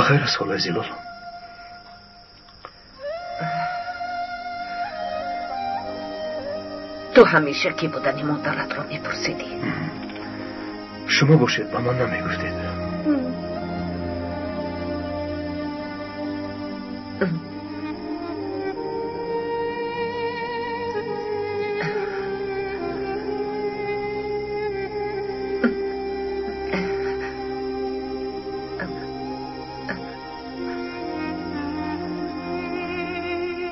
Хайр аст, холаи Зилол. Ту ҳамеша кӣ будани модаратро мепурсидӣ. Шумо бошед, ба ман намегуфтед.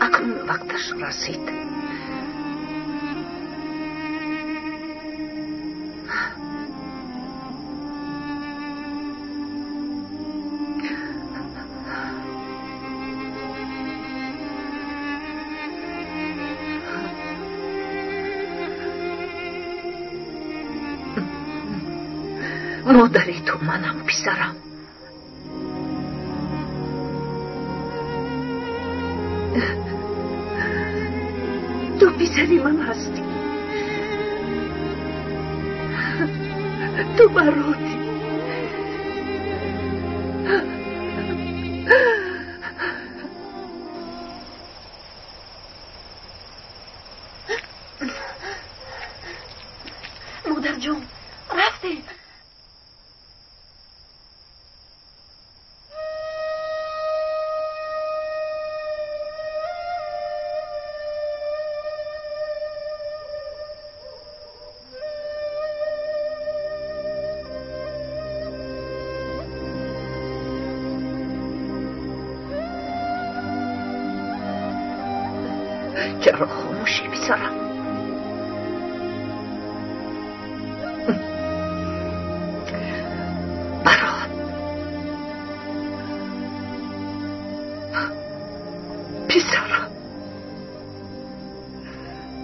Акнун вақташ расид. Модари ту манам, писарам. Ту писари ман ҳастӣ. Ту бароти. Модарҷон, рафтем. Чаро хомӯшӣ, писарам? Барот, писарам,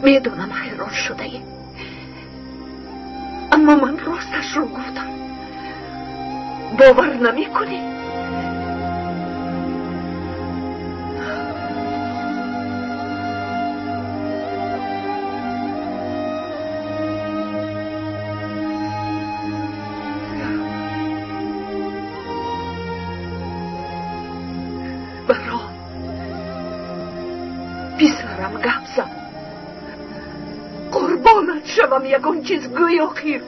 медонам ҳайрон шудаӣ, аммо ман росташро гуфтам. Бовар намекунӣ? Писарам, гап зан. Қурбонат шавам, ягон чиз гӯй охир.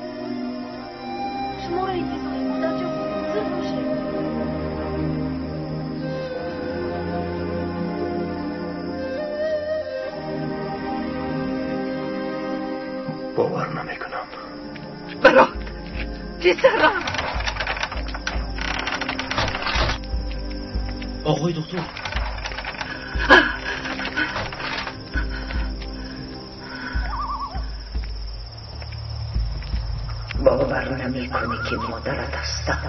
Шуморо интизорем, модарҷон. Зуд бошед. Бовар намекунам. Барот, писарам. Оғои доктор. Бовар намекунӣ, ки модарат ҳастам.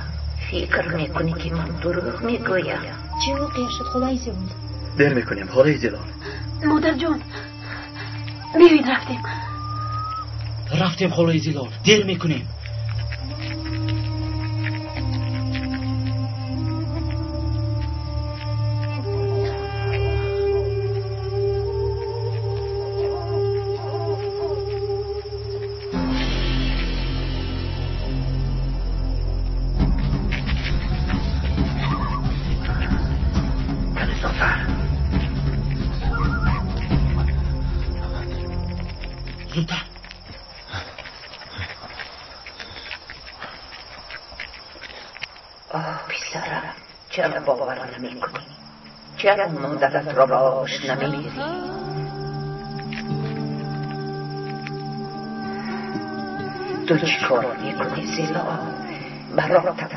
Фикр мекунӣ, ки ман дурӯғ мегӯям. Чӣ воқеа шуд, холаи Зилол? Дер мекунем, холаи Зилол. Модарҷон, биёед рафтем. Рафтем, холаи Зилол, дер мекунем. Зудтар. Оҳ, писарам, чаро бовар намекунӣ? Чаро модаратро ба оғӯш намегирӣ? Ту чӣ кор мекунӣ, Зилол? Баротам,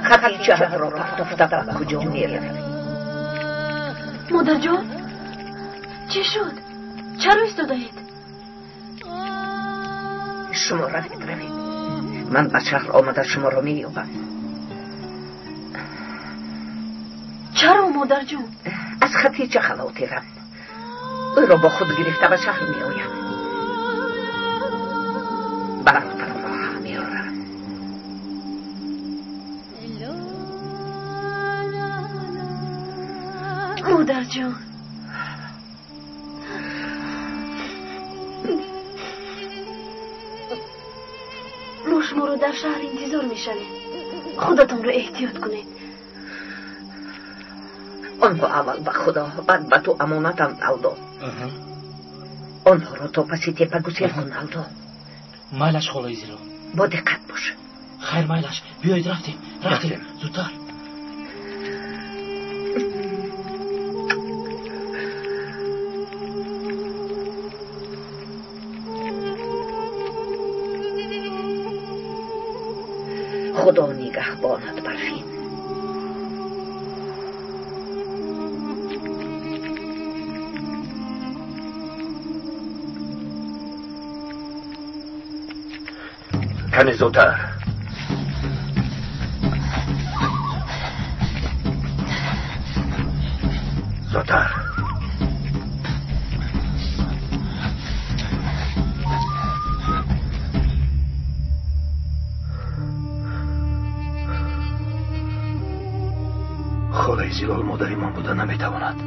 Хадиҷаро партофта ба куҷо меравӣ? Модарҷон, чӣ шуд? Чаро истодаед? Шумо равед, равед. Ман ба шаҳр омада шуморо меёбам. Чаро, модарҷон? Аз Хадиҷа халотирам. Ӯро бо худ гирифта ба шаҳр меоям. Бародарамро ҳам меорам. Модарҷон, мо шуморо дар шаҳр интизор мешавем. Худатонро эҳтиёт кунед. Онҳо аввал ба Худо, баъд ба ту амонатанд, Алдо. Онҳоро то паси тепа гусел кун, Алдо. Майлаш, холаи Зилол. Бо диққат бош. Хайр, майлаш. Биёед, рафтем, рафтем, зудтар. Худо нигаҳбонат, Барфин. Кане зудтар. Зудтар. Холаи Зилол модари ман буда наметавонад.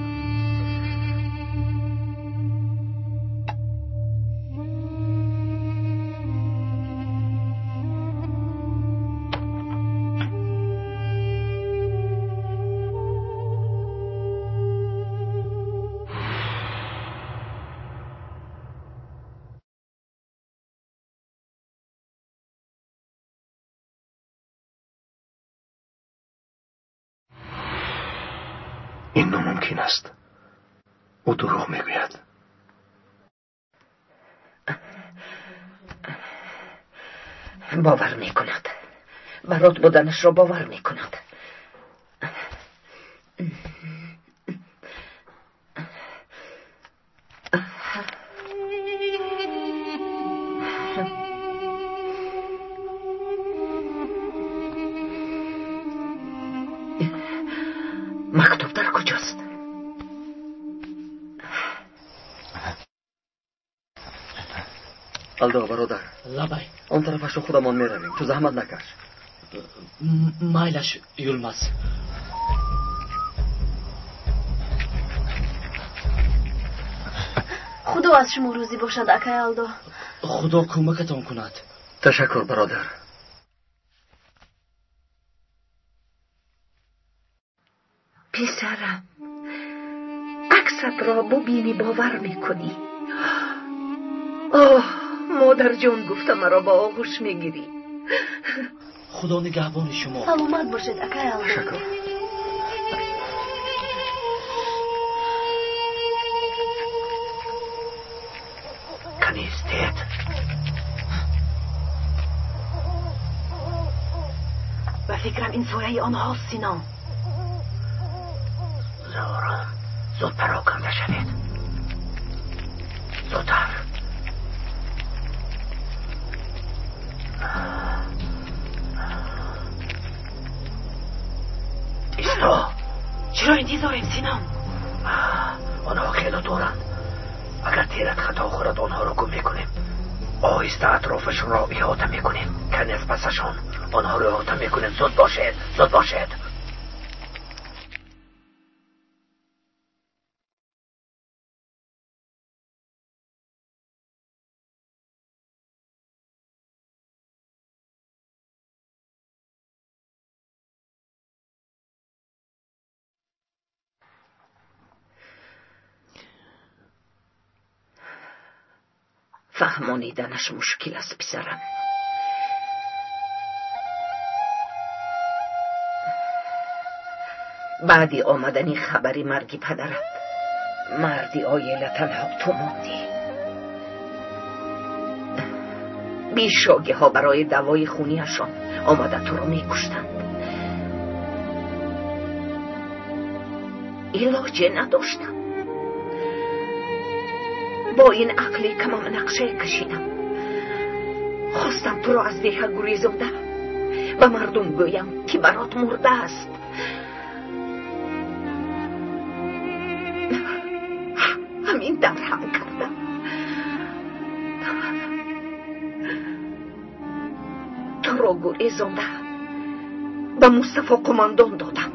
Ин номумкин аст. Ӯ дурӯғ мегӯяд. Бовар мекунад. Барот буданашро бовар мекунад. Мактуб дар куҷост? Алдо, бародар. Лабай. Он тарафашро худамон меравем. Ту заҳмат накаш. Майлаш, Юлмаз. Худо аз шумо розӣ бошад, акай Алдо. Худо кӯмакатон кунад. Ташаккур, бародар. Писарам, аксатро бубинӣ бовар мекунӣ. Оҳ, модарҷон гуфта маро ба оғӯш мегирӣ. Худо нигаҳбони шумо. Саломат бошед, акай Алдо. Ташаккур. Канистед. Ба фикрам ин сояи онҳост, Сино. Зорон, зуд пароканда шавед. Зудтар. Исто. Чаро интизорем, Сино? Онҳо хело дуранд. Агар тират хато хӯрад, онҳоро гум мекунем. Оҳиста атрофашонро иҳота мекунем. Кане аз пасашон онҳоро иҳота мекунем. Зуд бошед, зуд бошед. Фаҳмониданаш мушкил аст, писарам. Баъди омадани хабари марги падарат, марди оила танҳо ту мондӣ. Бешогиҳо барои давои хунияшон омада туро мекуштанд. Илоҷе надоштам. Бо ин ақли камам нақшае кашидам. Хостам туро аз деҳа гурезонда ба мардум гӯям, ки барот мурдааст. Ҳамин тавр ҳам кардам. Туро гурезонда ба Мустафо қумондон додам.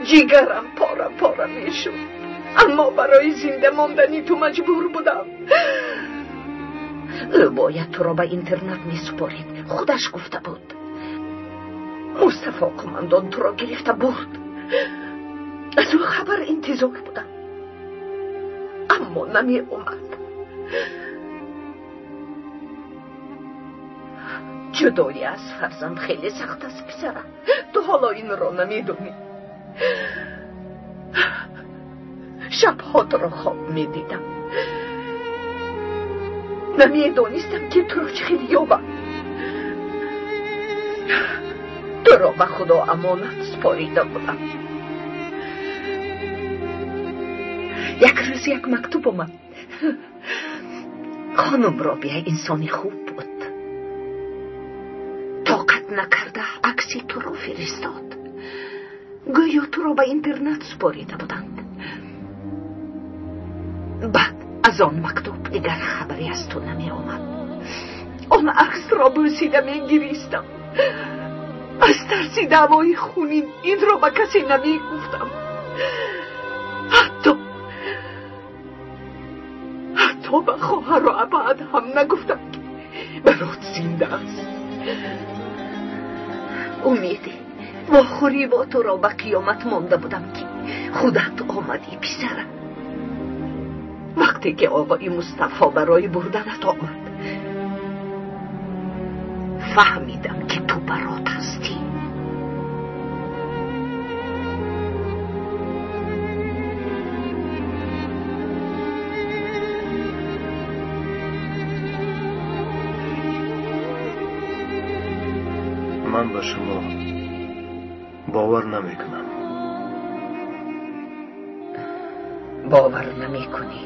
Ҷигарам пора пора мешуд, аммо барои зинда мондани ту маҷбур будам. Ӯ бояд туро ба интернат месупорид, худаш гуфта буд. Мустафо қумандон туро гирифта бурд. Аз ӯ хабар интизор будам, аммо намеомад. Ҷудоӣ аз фарзанд хеле сахт аст, писарам. Ту ҳоло инро намедонӣ. Шабҳо туро хоб медидам. Намедонистам ки туро чӣ хел ёбам. Туро ба Худо амонат супорида будам. Як рӯз як мактуб омад. Хонум Робия инсони хуб буд. Тоқат накарда акси туро фиристод. Гӯё туро ба интернат супорида буданд. Баъд аз он мактуб дигар хабаре аз ту намеомад. Он аксро бӯсида мегиристам. Аз тарси даъвои хунин инро ба касе намегуфтам. Ҳатто ба хоҳару абад ҳам нагуфтам ки барот зинда аст. Умеде вохӯрӣ бо туро ба қиёмат монда будам ки худат омадӣ, писарам. Вақте ки оғои Мустафо барои бурданат омад, фаҳмидам ки ту барот ҳастӣ. Ман ба шумо бовар намекунам. Бовар намекунӣ?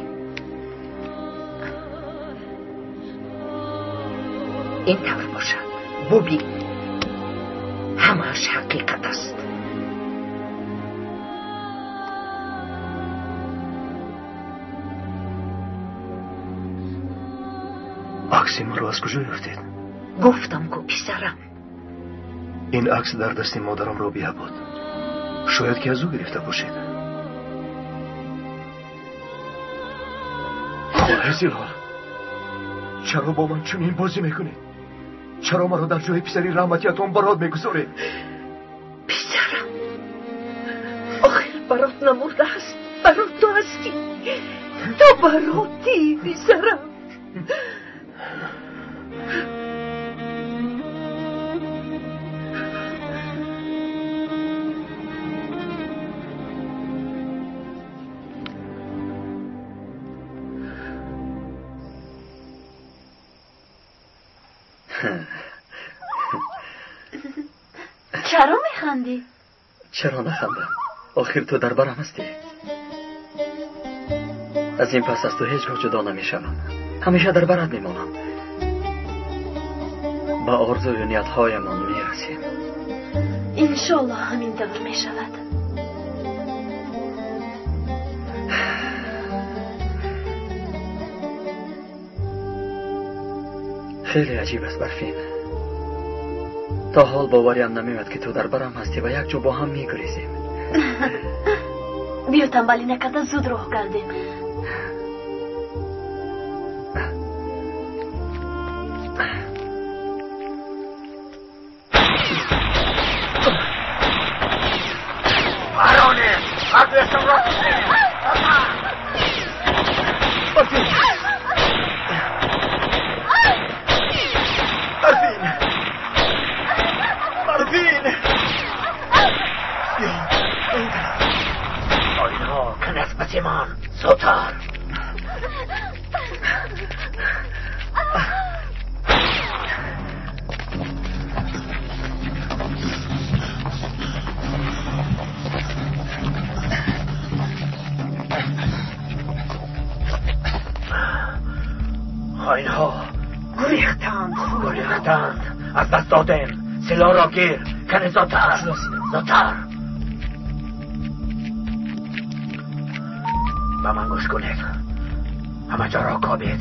Ин тавр бошад, бубин, ҳамааш ҳақиқат аст. Акси маро аз куҷо ёфтед? Гуфтам ку, писарам. Ин акс дар дасти модарам Робия буд. Шояд ки аз ӯ гирифта бошед. Холаи Зилол, чаро бо ман чунин бозӣ мекунед? Чаро маро дар ҷои писари раҳматиятон Барот мегузоред? Писарам, охир Барот намурдааст. Барот ту ҳастӣ. Ту Баротӣ, писарам. Чаро механдӣ? Чаро нахандам? Охир ту дар барам ҳастӣ. Аз ин пас аз ту ҳеҷ гоҳ ҷудо намешавам. Ҳамеша дар барат мемонам. Ба орзую ниятҳоямон мерасем. Иншоллоҳ ҳамин тавр мешавад. Хеле аҷиб аст, Барфин. То ҳол бовариам намеояд ки ту дар барам ҳастӣ ва якҷо бо ҳам мегурезем. Биё танбалӣ накарда зуд роҳ кардем. Бароне, ҳардуятонро Барфин! Барфин! Барфин! Биё, ин тараф. Оинҳо кан аз паси ман. Зудтар. Хоинҳо гурехтанд, гурехтанд. Аз даст додем. Силоҳро гир. Кане зудтар, зудтар. Ба ман гӯш кунед. Ҳама ҷоро кобед.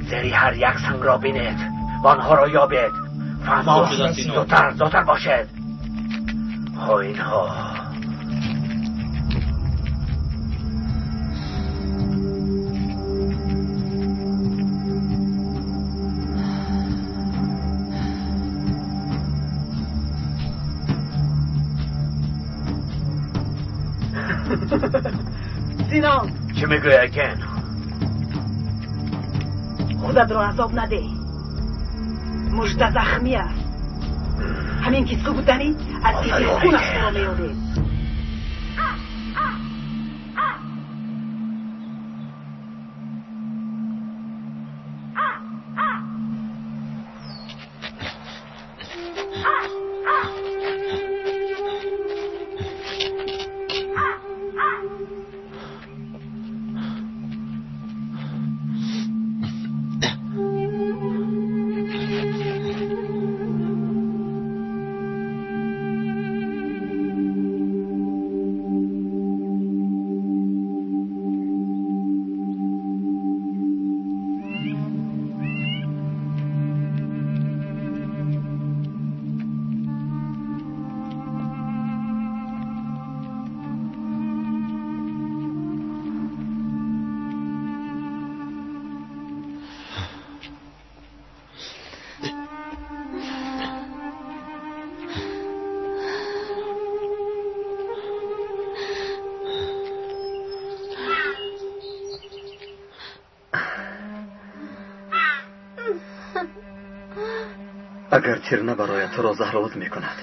Зери ҳар як сангро бинед ва онҳоро ёбед. Фаҳмо? Зудтар, зудтар бошед. Хоинҳо. Синон! Чӣ мегӯӣ, Айкен? Худатро азоб надеҳ. Мужда захмӣ аст. Ҳамин ки субҳ дамид, аз изи хунаш туро меёбед. Агар тир набарояд, туро заҳролуд мекунад.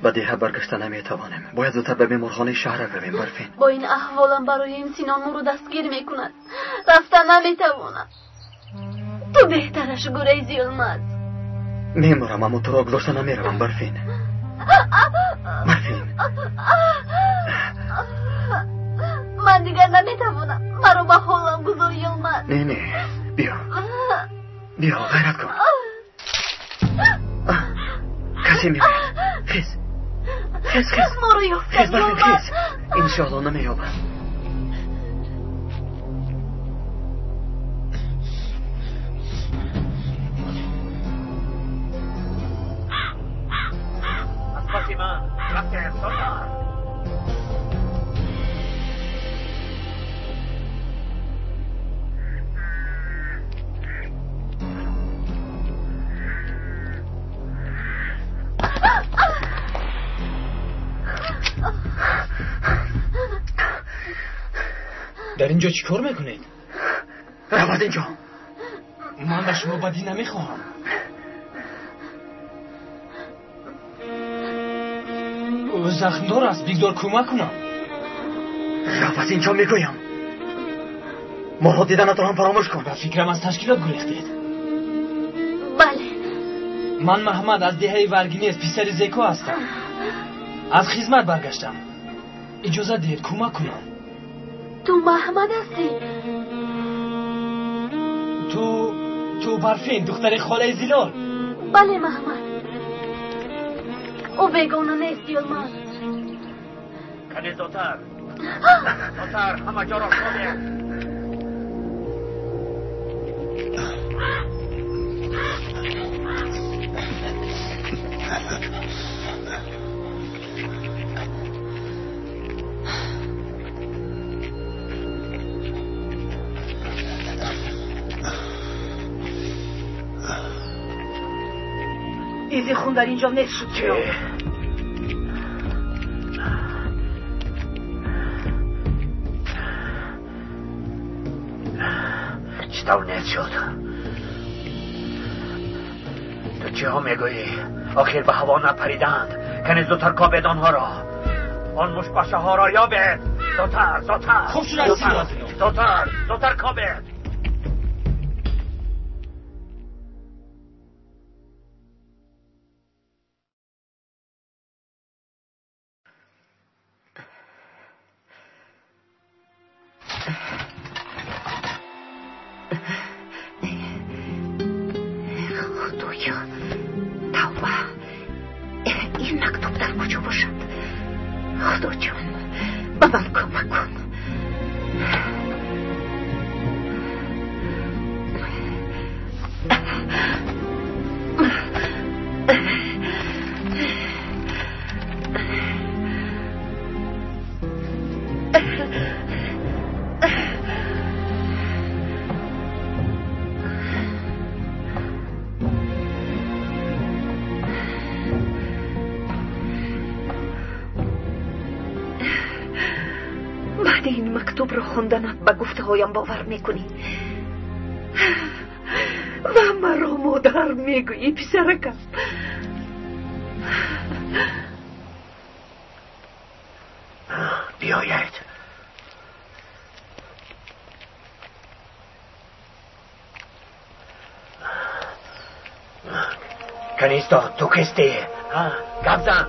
Ба деҳа баргашта наметавонем. Бояд зудтар ба беморхонаи шаҳр равем, Барфин. Бо ин аҳволам барои Синон моро дастгир мекунад. Рафта наметавонам. Ту беҳтараш гурези, Йилмаз. Мемурам, аммо туро гузошта намеравам, Барфин. Барфин. Ман дигар наметавонам. Маро ба ҳолам гузор, Йилмаз. Не, не, биё. Биё, ғайрат кун. Касе меояд. Хез. Хез, хез. Моро ёфтан, Хез, Барфин, хез. Иншоалло намеёбам. Аз паси ман рафтем, зудтар. Дар инҷо чӣ кор мекунед? Рав аз инҷо. Ман ба шумо бадӣ намехоҳам. Ӯ захмдор аст, бигзор кӯмак кунам. Рав аз инҷо мегӯям. Моро диданатро ҳам фаромӯш кун. Ба фикрам аз ташкилот гурехтед. Бале. Ман Маҳмад аз деҳаи Варгинез, писари Зеко ҳастам. Аз хизмат баргаштам. Иҷозат диҳед кӯмак кунам. Ту Маҳмад ҳастӣ? Ту Барфин, духтари холаи Зилол. Бале, Маҳмад. Ӯ бегона нест, Йилмаз. Кане зудтар. Зудтар, ҳама ҷоро кобед. Изи хун дар инҷо нест шуд, Синон. Чӣ тавр нест шуд? Ту чиҳо мегӯӣ? Охир ба ҳаво напариданд. Кане зудтар кобед онҳоро. Он мушпашаҳоро ёбед. Зудтар, зудтар. Хуб шудааст, Синон. Зудтар, зудтар кобед. Худоё, тавба, ин мактуб дар куҷо бошад? Худоҷон, ба ман кӯмак кун. Баъди ин мактубро хонданат ба гуфтаҳоям бовар мекунӣ ва маро модар мегӯӣ, писаракам. Биёед. Канисто, ту кистӣ? Гап зан.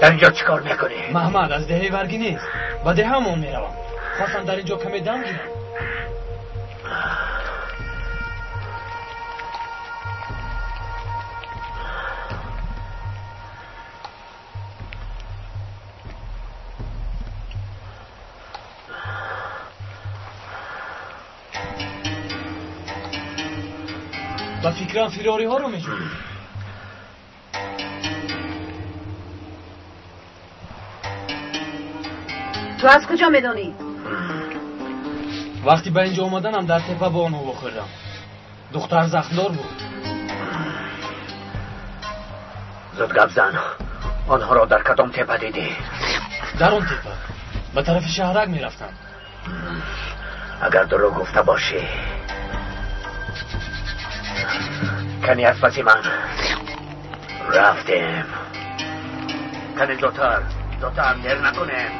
Дар инҷо чӣ кор мекунӣ? Маҳмад аз деҳаи Варгинез ба деҳаамон меравам. Хостам дар инҷо каме дам гирам. Ба фикрам фирориҳоро меҷӯем. Ту аз куҷо медонӣ? Вақте ба инҷо омаданам дар тепа бо онҳо вохӯрдам. Духтар захмдор буд. Зуд гап зан. Онҳоро дар кадом тепа дидӣ? Дар он тепа. Ба тарафи шаҳрак мерафтам. Агар дурӯғ гуфта бошӣ, кани аз паси ман. Рафтем. Кани зудтар, зудтар, дер накунем.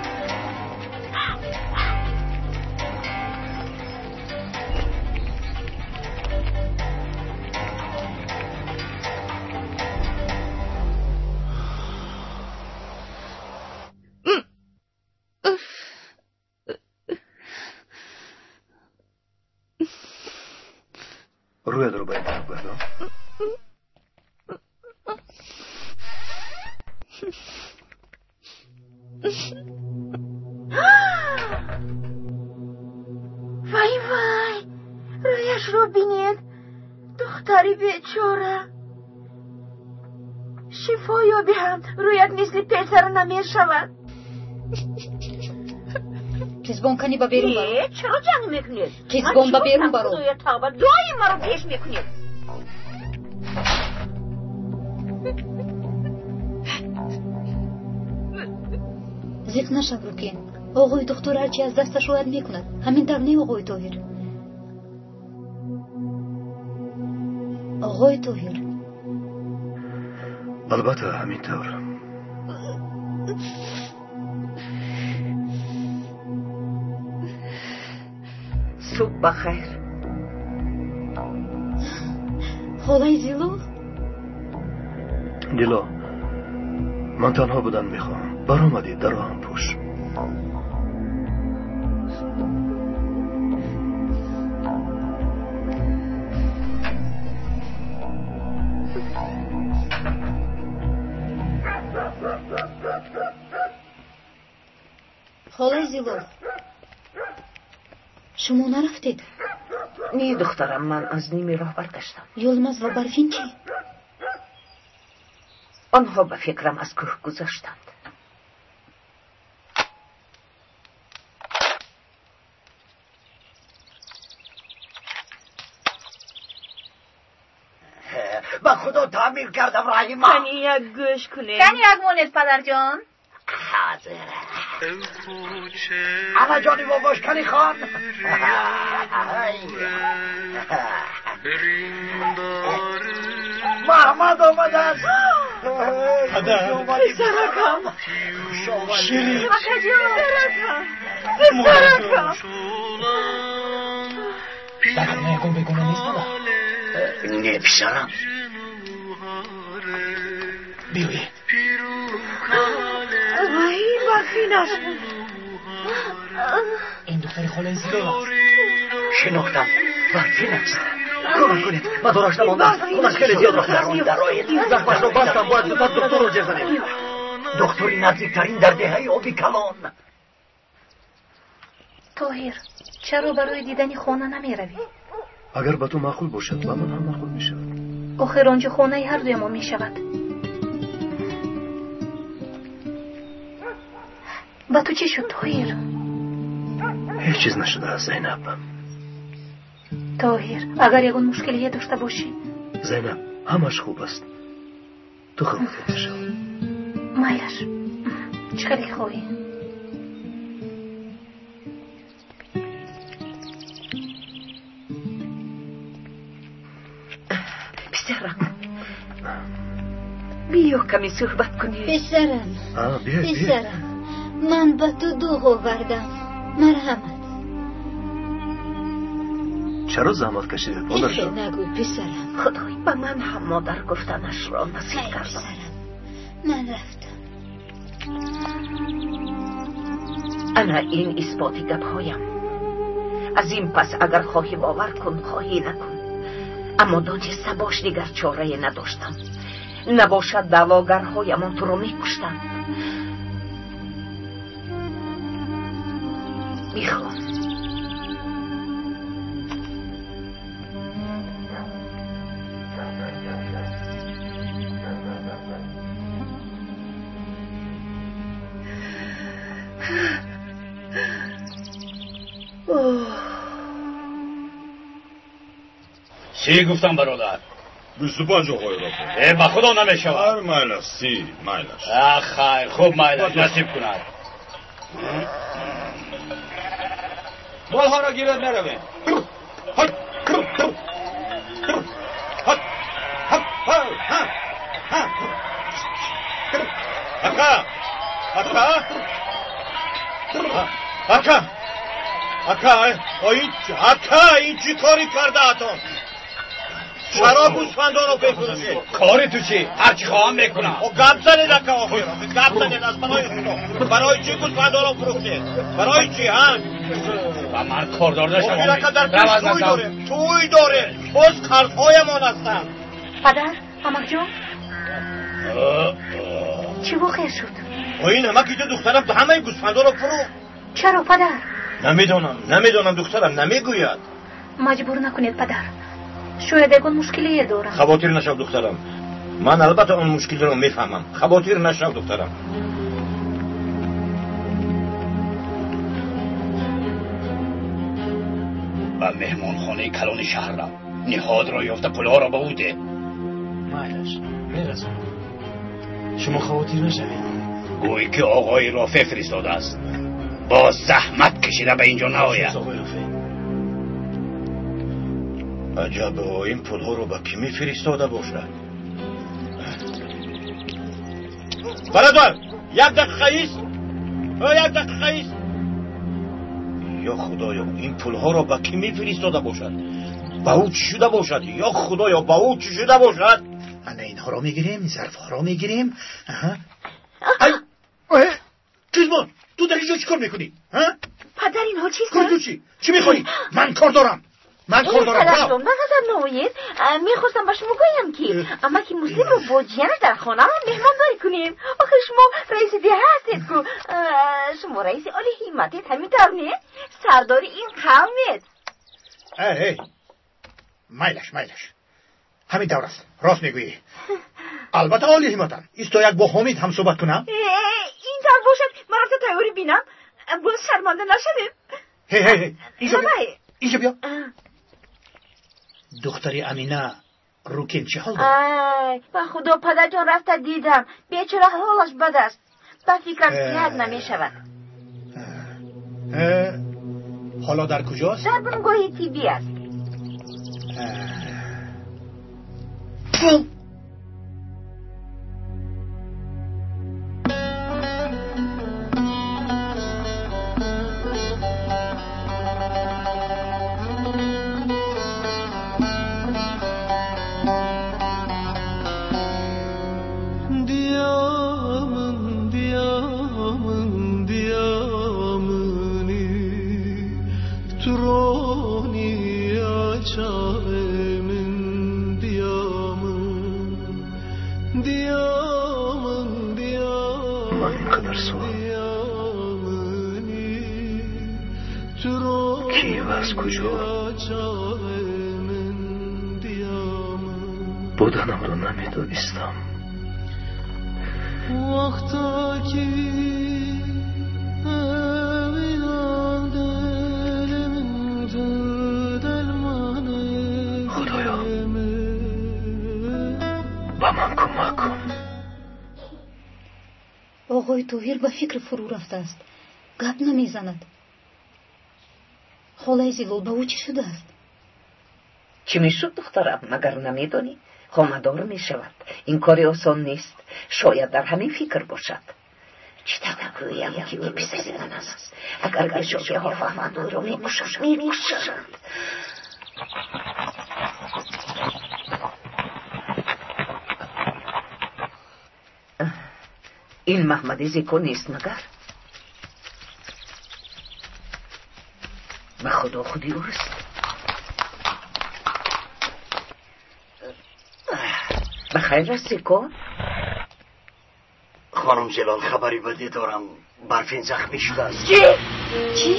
Рӯятро ба ин тараф гардон. Вай вай, рӯяшро бинед, духтари бечора. Шифо ёбиҳам, рӯят мисли песара намешавад. Қизбон кани ба берун баро. Чаро ҷанг мекунед? Қизбон ба берун баро. Тавба, доим маро пеш мекунед. Зиқ нашав, Рукен. Оғои духтур ҳарчи аз дасташ ояд мекунад. Ҳамин тавр не, оғои Тоҳир? Оғои Тоҳир. Албатта, ҳамин тавр. Субҳ бахайр. Холаи Зило? Дило, ман танҳо будан мехоҳам. Баромадӣ, дарро ҳам пӯш. Холаи Зило, шумо нарафтед? Не, духтарам, ман аз ними роҳ баргаштам. Юлмаз ва Барфин чӣ? Онҳо ба фикрам аз кӯҳ гузаштанд. Ба худо таъмир кардам, Раҳима. Кани як гӯш кунед. Кани як монед, падарҷон. Ҳозир. Ана ҷони бобош, кани хон. Маҳмад омадааст. Падар. Писаракам. Ширин. Акаҷон. Писаракам. Писаракам. Дар хона ягон бегона нест, падар? Не, писарам. Биёед. Вай, Барфинаш. Ин духтари холаи Зило аст. Шинохтам. Барфин аст. Кӯмак кунед, ба дораш намондааст. Хунаш хеле зиёд рафтааст. Дароед. Захмашро бастам, бояд зудтар духтурро ҷер занем. Духтури наздиктарин дар деҳаи оби калон. Тоҳир, чаро барои дидани хона намеравӣ? Агар ба ту маъқул бошад, ба ман ҳам маъқул мешавад. Охир онҷо хонаи ҳардуямон мешавад. Ба ту чӣ шуд, Тоҳир? Ҳеҷ чиз нашудааст, Зайнаб. Тоҳир, агар ягон мушкилие дошта бошӣ. Зайнаб, ҳамаш хуб аст. Ту хавотир нашав. Майлаш, чӣ хеле хоҳӣ. Биё каме суҳбат кунем. Писарам, писарам, ман ба ту дуғ овардам. Марҳамат. Чаро заҳмат кашидед, модарҷон? Нагӯй, писарам. Худой ба ман ҳам модар гуфтанашро насиб кард. Писарам, ман рафтам. Ана ин исботи гапҳоям. Аз ин пас агар хоҳӣ бовар кун, хоҳӣ накун. Аммо дониста бош, дигар чорае надоштам. Набошад даъвогарҳоямон туро мекуштанд. Бихон. Чӣ гуфтам, бародар? 25 оқои Рафеъ. Ба худо намешавад. Ҳар майлаш, 30 майлаш. Хайр, хуб майлаш, насиб кунад. Молҳоро гирад наравем. Ака! Ака! Ака! Ака, ака, ин чӣ кори кардаатон? Чаро гӯсфандонро мефурӯшед? Кори ту чӣ? Ҳар чӣ хоҳам мекунам. Гап занед, ака, охир. Гап занед, аз балои худо. Барои чӣ гӯсфандонро фурӯхтед? Барои чӣ, ҳа? Ба ман кордор нашавам. Охир, ака, дар пеш тӯй дорем. Тӯй дорем. Боз қарзҳоямон ҳастанд. Падар, амакҷон. Чӣ воқеа шуд? Ин амаки ту духтарам ҳамаи гӯсфандонро фурӯхт. Чаро, падар? Намедонам, намедонам, духтарам намегӯяд. Маҷбур накунед, падар. Шояд ягон мушкилие дорам. Хавотир нашав, духтарам. Ман албатта он мушкилиро мефаҳмам. Хавотир нашав, духтарам. Ба меҳмонхонаи калони шаҳр рав. Ниҳодро ёфта пулҳоро ба ӯ деҳ. Майлаш, мерасонам. Шумо хавотир нашавед. Гӯй ки оғои Рофеъ фиристодааст. Бо заҳмат кашида ба инҷо наояд. Аҷаб, ин пулҳоро ба кӣ мефиристода бошад? Бародар, як дақиқа ист. Як дақиқа ист. Ё худоё, ин пулҳоро ба кӣ мефиристода бошад? Ба ӯ чӣ шуда бошад? Ё худоё, ба ӯ чӣ шуда бошад? Ана инҳоро мегирем, зарфҳоро мегирем. Ай, Чизмон, ту дар инҷо чӣ кор мекунӣ? Падар, инҳо чист? Кори ту чӣ? Чӣ мехоҳӣ? Ман кор дорам. Ман кор дорам. Падарҷон, ба ғазаб наоед. Мехостам ба шумо гӯям, ки амаки Муслимро бо ҷиянаш дар хонаам меҳмондорӣ кунем. Охир шумо раиси деҳа ҳастед ку. Шумо раиси оли ҳимматед, ҳамин тавр не? Сардори ин қавмед. Майлаш, майлаш. Ҳамин тавр аст. Рост мегӯӣ. Албатта оли ҳимматам. Исто як бо Ҳомид ҳам суҳбат кунам. Ин тавр бошад, ман рафта тайёрӣ бинам. Боз шарманда нашавем. Ҳе, ҳе, ҳе. Инҷо биё. Инҷо биё. Духтари Амина Рукин чӣ ҳол дорад? Ай, ба худо, падарҷон, рафта дидам. Бечора ҳолаш бад аст. Ба фикрам сиҳат намешавад. Ҳоло дар куҷост? Дар бунгоҳи тиббӣ аст. Ман ин қадар суол кӣ ва аз куҷо буданамро намедонистам. Худоё, ба ман кӯмак кун. Оғои Тоҳир ба фикр фурӯ рафтааст. Гап намезанад. Холаи Зилол, ба ӯ чӣ шудааст? Чӣ мешуд, духтарам, магар намедонӣ? Хонадор мешавад. Ин кори осон нест. Шояд дар ҳамин фикр бошад. Чӣ тавр гӯям, ки ӯ писари ман аст? Агар бешобиҳо фаҳманд, ӯро мекушанд, мекушанд. Ин Маҳмади Зико нест магар? Ба худо худи ӯст. Ба хайр аст, Зико? Хонум Зилол, хабари бадӣ дорам. Барфин захмӣ шудааст. Чӣ? Чӣ?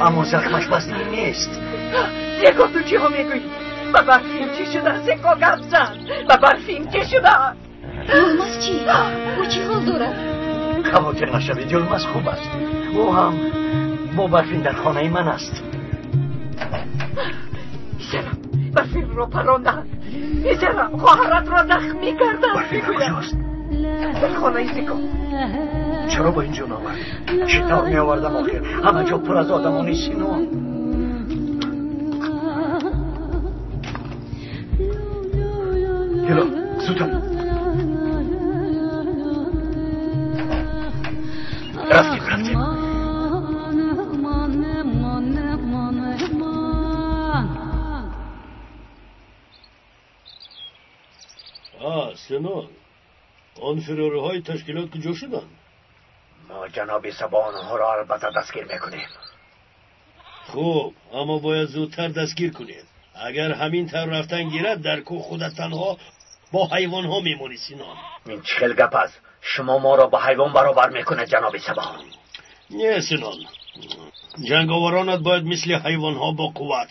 Аммо захмаш вазнин нест. Зико, ту чиҳо мегӯӣ? Ба Барфин чӣ шуда? Зико, гап зан. Ба Барфин чӣ шуда? Юлмаз чӣ? Ӯ чӣ ҳол дорад? Хавотир нашавед, Юлмаз хуб аст. Ӯ ҳам бо Барфин дар хонаи ман аст. Писарам, Барфинро паронданд. Писарам, хоҳаратро захмӣ карданд. Барфин куҷост? Дар хонаи Зико. Чаро ба инҷо наовардӣ? Чӣ тавр меовардам охир? Ҳама ҷо пур аз одамони Синон. Ҳилол, зудтар. Рафтем, рафтем. Синон, он фирориҳои ташкилот куҷо шуданд? Мо ҷаноби Сабо онҳоро албатта дастгир мекунем. Хуб, аммо бояд зудтар дастгир кунед. Агар ҳамин тавр рафтан гирад, дар кӯҳ худат танҳо бо ҳайвонҳо мемонӣ, Синон. Ин чӣ хел гап аст? Шумо моро ба ҳайвон баробар мекунед, ҷаноби Сабо. Не, Синон, ҷанговаронат бояд мисли ҳайвонҳо бо қувват,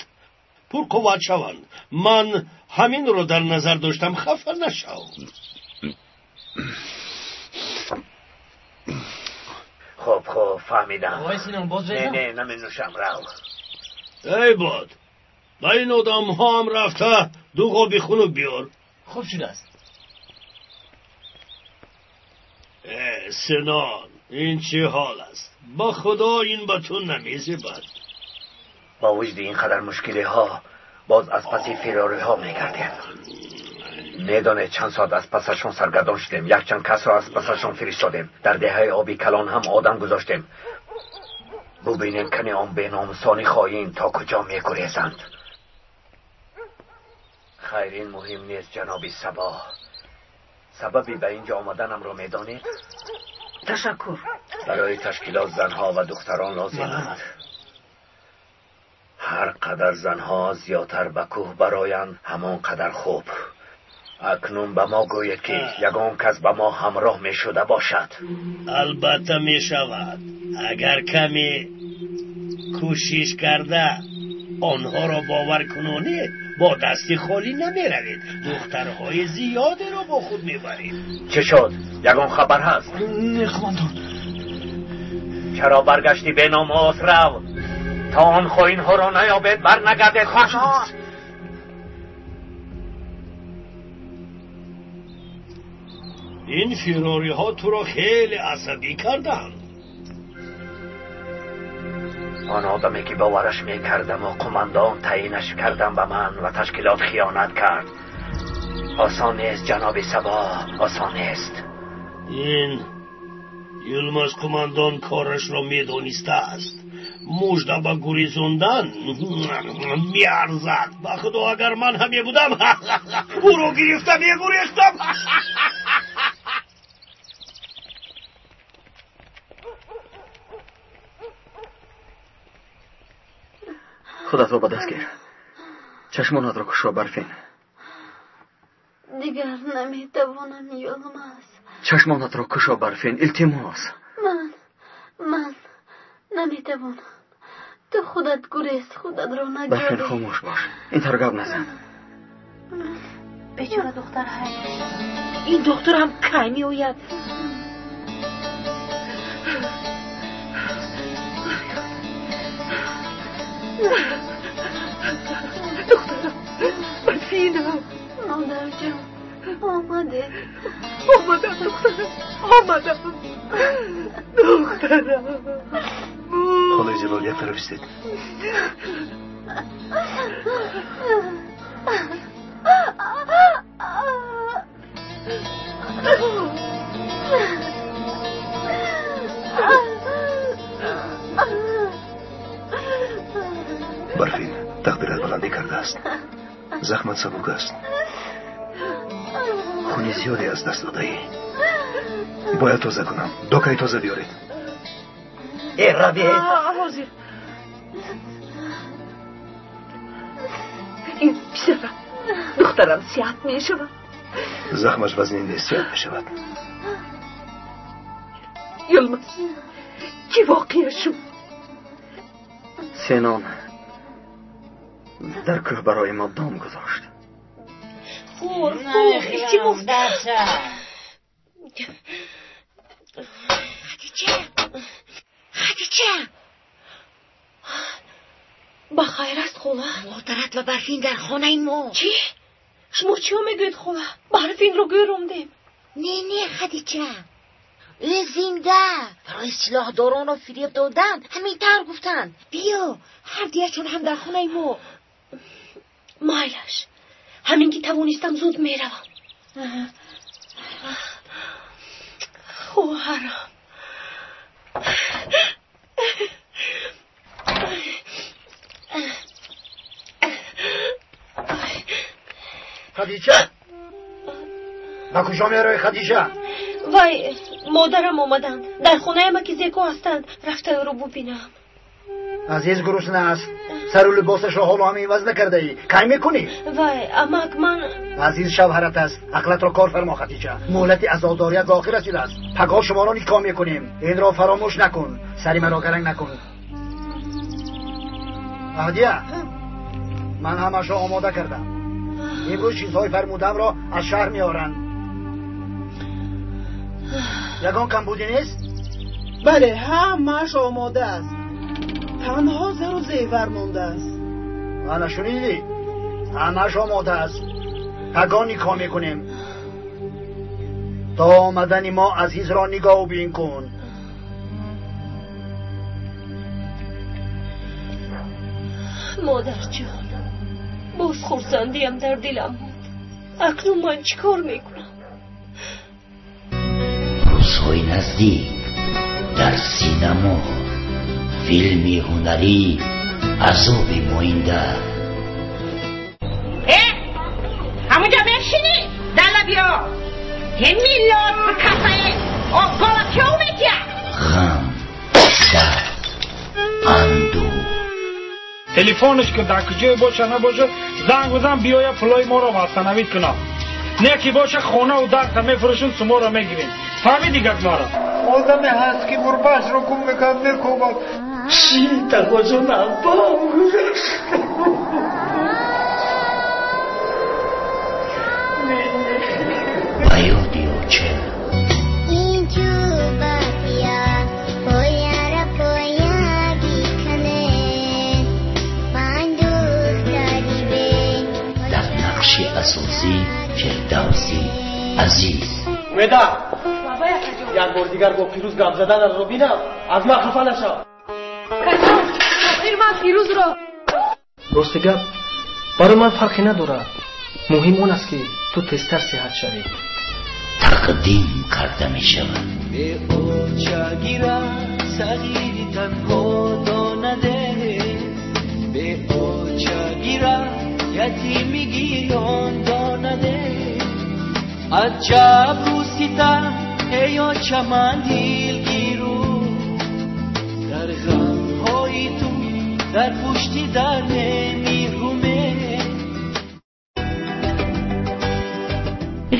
пурқувват шаванд. Ман ҳаминро дар назар доштам. Хафа нашав. Хуб, хуб, фаҳмидам. Оқои Синон, боз Не, не, наменӯшам, рав. Эй бод, ба ин одамҳо ҳам рафта ду ғоби хунук биёр. Хуб шудааст. Синон, ин чӣ ҳол аст? Ба худо ин ба ту намезебад. Бо вуҷуди ин қадар мушкилиҳо боз аз паси фирориҳо мегардем. Медонед чанд соат аз пасашон саргардон шудем. Якчанд касро аз пасашон фиристодем. Дар деҳаи оби калон ҳам одам гузоштем. Бубинем кани он беномусони хоин то куҷо мегурезанд. Хайр, ин муҳим нест, ҷаноби Сабо. Сабаби ба инҷо омаданамро медонед? Ташаккур. Барои ташкилот занҳо ва духтарон лозиманд. Ҳар қадар занҳо зиёдтар ба кӯҳ бароянд, ҳамон қадар хуб. Акнун ба мо гӯед, ки ягон кас ба мо ҳамроҳ мешуда бошад. Албатта мешавад. Агар каме кӯшиш карда онҳоро бовар кунонед, бо дасти холӣ намеравед. Духтарҳои зиёдеро бо худ мебаред. Чӣ шуд? Ягон хабар ҳаст? Не, қумондон. Чаро баргаштӣ, беномус? Рав, то он хоинҳоро наёбед, барнагардед. Хуб шудааст. Ин фирориҳо туро хеле асабӣ карданд. Он одаме ки бовараш мекардам ва қумандон таъинаш кардам, ба ман ва ташкилот хиёнат кард. Осон нест, ҷаноби Сабо, осон нест. Ин Юлмаз қумандон корашро медонистааст. Мужда ба гурезондан меарзад. Ба худо, агар ман ҳам мебудам, ӯро гирифта мегурехтам. Худатро ба даст гир. Чашмонатро кушо, Барфин. Дигар наметавонам, Юлмаз. Чашмонатро кушо, Барфин, илтимос. Ман наметавонам. Ту худат гурез, худатро наҷот. Барфин, хомӯш бош. Ин тавр гап назан. Бечора духтар ҳай. Ин духтур ҳам кай меояд? Духтарам, Барфинам. Модарҷон, омадед. Омадам, духтарам, омадам. Духтарам. Холаи Зилол, як тараф истед. Барфин, тақдират баландӣ кардааст. Захмат сабук аст. Хуни зиёде аз даст додаӣ. Бояд тоза кунам. Докаи тоза биёред. Э, равед! Ҳозир. Ин писарам, духтарам сиҳат мешавад. Захмаш вазнин нест, сиҳат мешавад. Йилмаз, чӣ воқеа шуд? Сенон дар кӯҳ барои мо дом гузошт. Хӯр, хӯр, илтимос. Хадича, Хадича. Ба хайр аст, хола? Модарат ва Барфин дар хонаи мо. Чӣ? Шумо чиё мегӯед, хола? Барфинро гӯрондем. Не, не, Хадича. Ӯ зинда. Барои силоҳдоронро фиреб додан ҳамин тавр гуфтанд. Биё, ҳар дуяшон ҳам дар хонаи мо. Майлаш, ҳамин ки тавонистам зуд меравам. Хоҳарам. Хадича, ба куҷо меравӣ, Хадича? Вай, модарам омаданд. Дар хонаи амаки Зеко ҳастанд. Рафта ӯро бубинам. Азиз гурусна аст. Сару либосашро ҳоло ҳам иваз накардаӣ. Кай мекунӣ? Вай, амак, ман Азиз шавҳарат аст. Ақлатро кор фармо, Хадича. Муҳлати азодорият ба охир расидааст. Пагоҳ шуморо никоҳ мекунем. Инро фаромӯш накун. Сари маро гаранг накун. Аҳдия, ман ҳамаашро омода кардам. Имрӯз чизҳои фармудамро аз шаҳр меоранд. Ягон камбудӣ нест? Бале, ҳамааш омода аст. Танҳо зару зевар мондааст. Ана шунидӣ? Ҳамааш омода аст. Пагоҳ никоҳ мекунем. То омадани мо Азизро нигоҳубин кун. Модарҷон, боз хурсандиам дар дилам буд. Акнун ман чӣ кор мекунам? Рӯзҳои наздик дар синамо филми ҳунарӣ Азоби моинда. Э, ҳамунҷо мешинӣ? Дала биё. Миллион касае обгола кё метия? Ғам, дард, андӯҳ. Телефонаш ки дар куҷое боша набоша, занг бизан, биёя пулои моро восстановить кунам. Не ки боша хонаву дарта мефурӯшем, суморо мегирем. Фаҳмидӣ гап маро? Одаме ҳаст ки гурбаашро гум мекунад, мекӯбад. Чӣ тақозо бом гузашт. Ба ёди оча. Дар нақши асосӣ Фирдавси Азиз. Умеда, як бор дигар бо Фирӯз гап заданатро бинам, аз ман хафа нашав. Охир ман Фирӯзро. Рости гап, барои ман фарқе надорад. Муҳим он аст, ки ту тезтар сиҳат шавӣ. Тақдим карда мешавад. Беочагира сағири танҳо донаде, беочагира ятими гирён донаде. Аҷаб рӯсита, эй оча, ман дилгиру, дар ғамҳои ту дар пушти дар мемиргуме.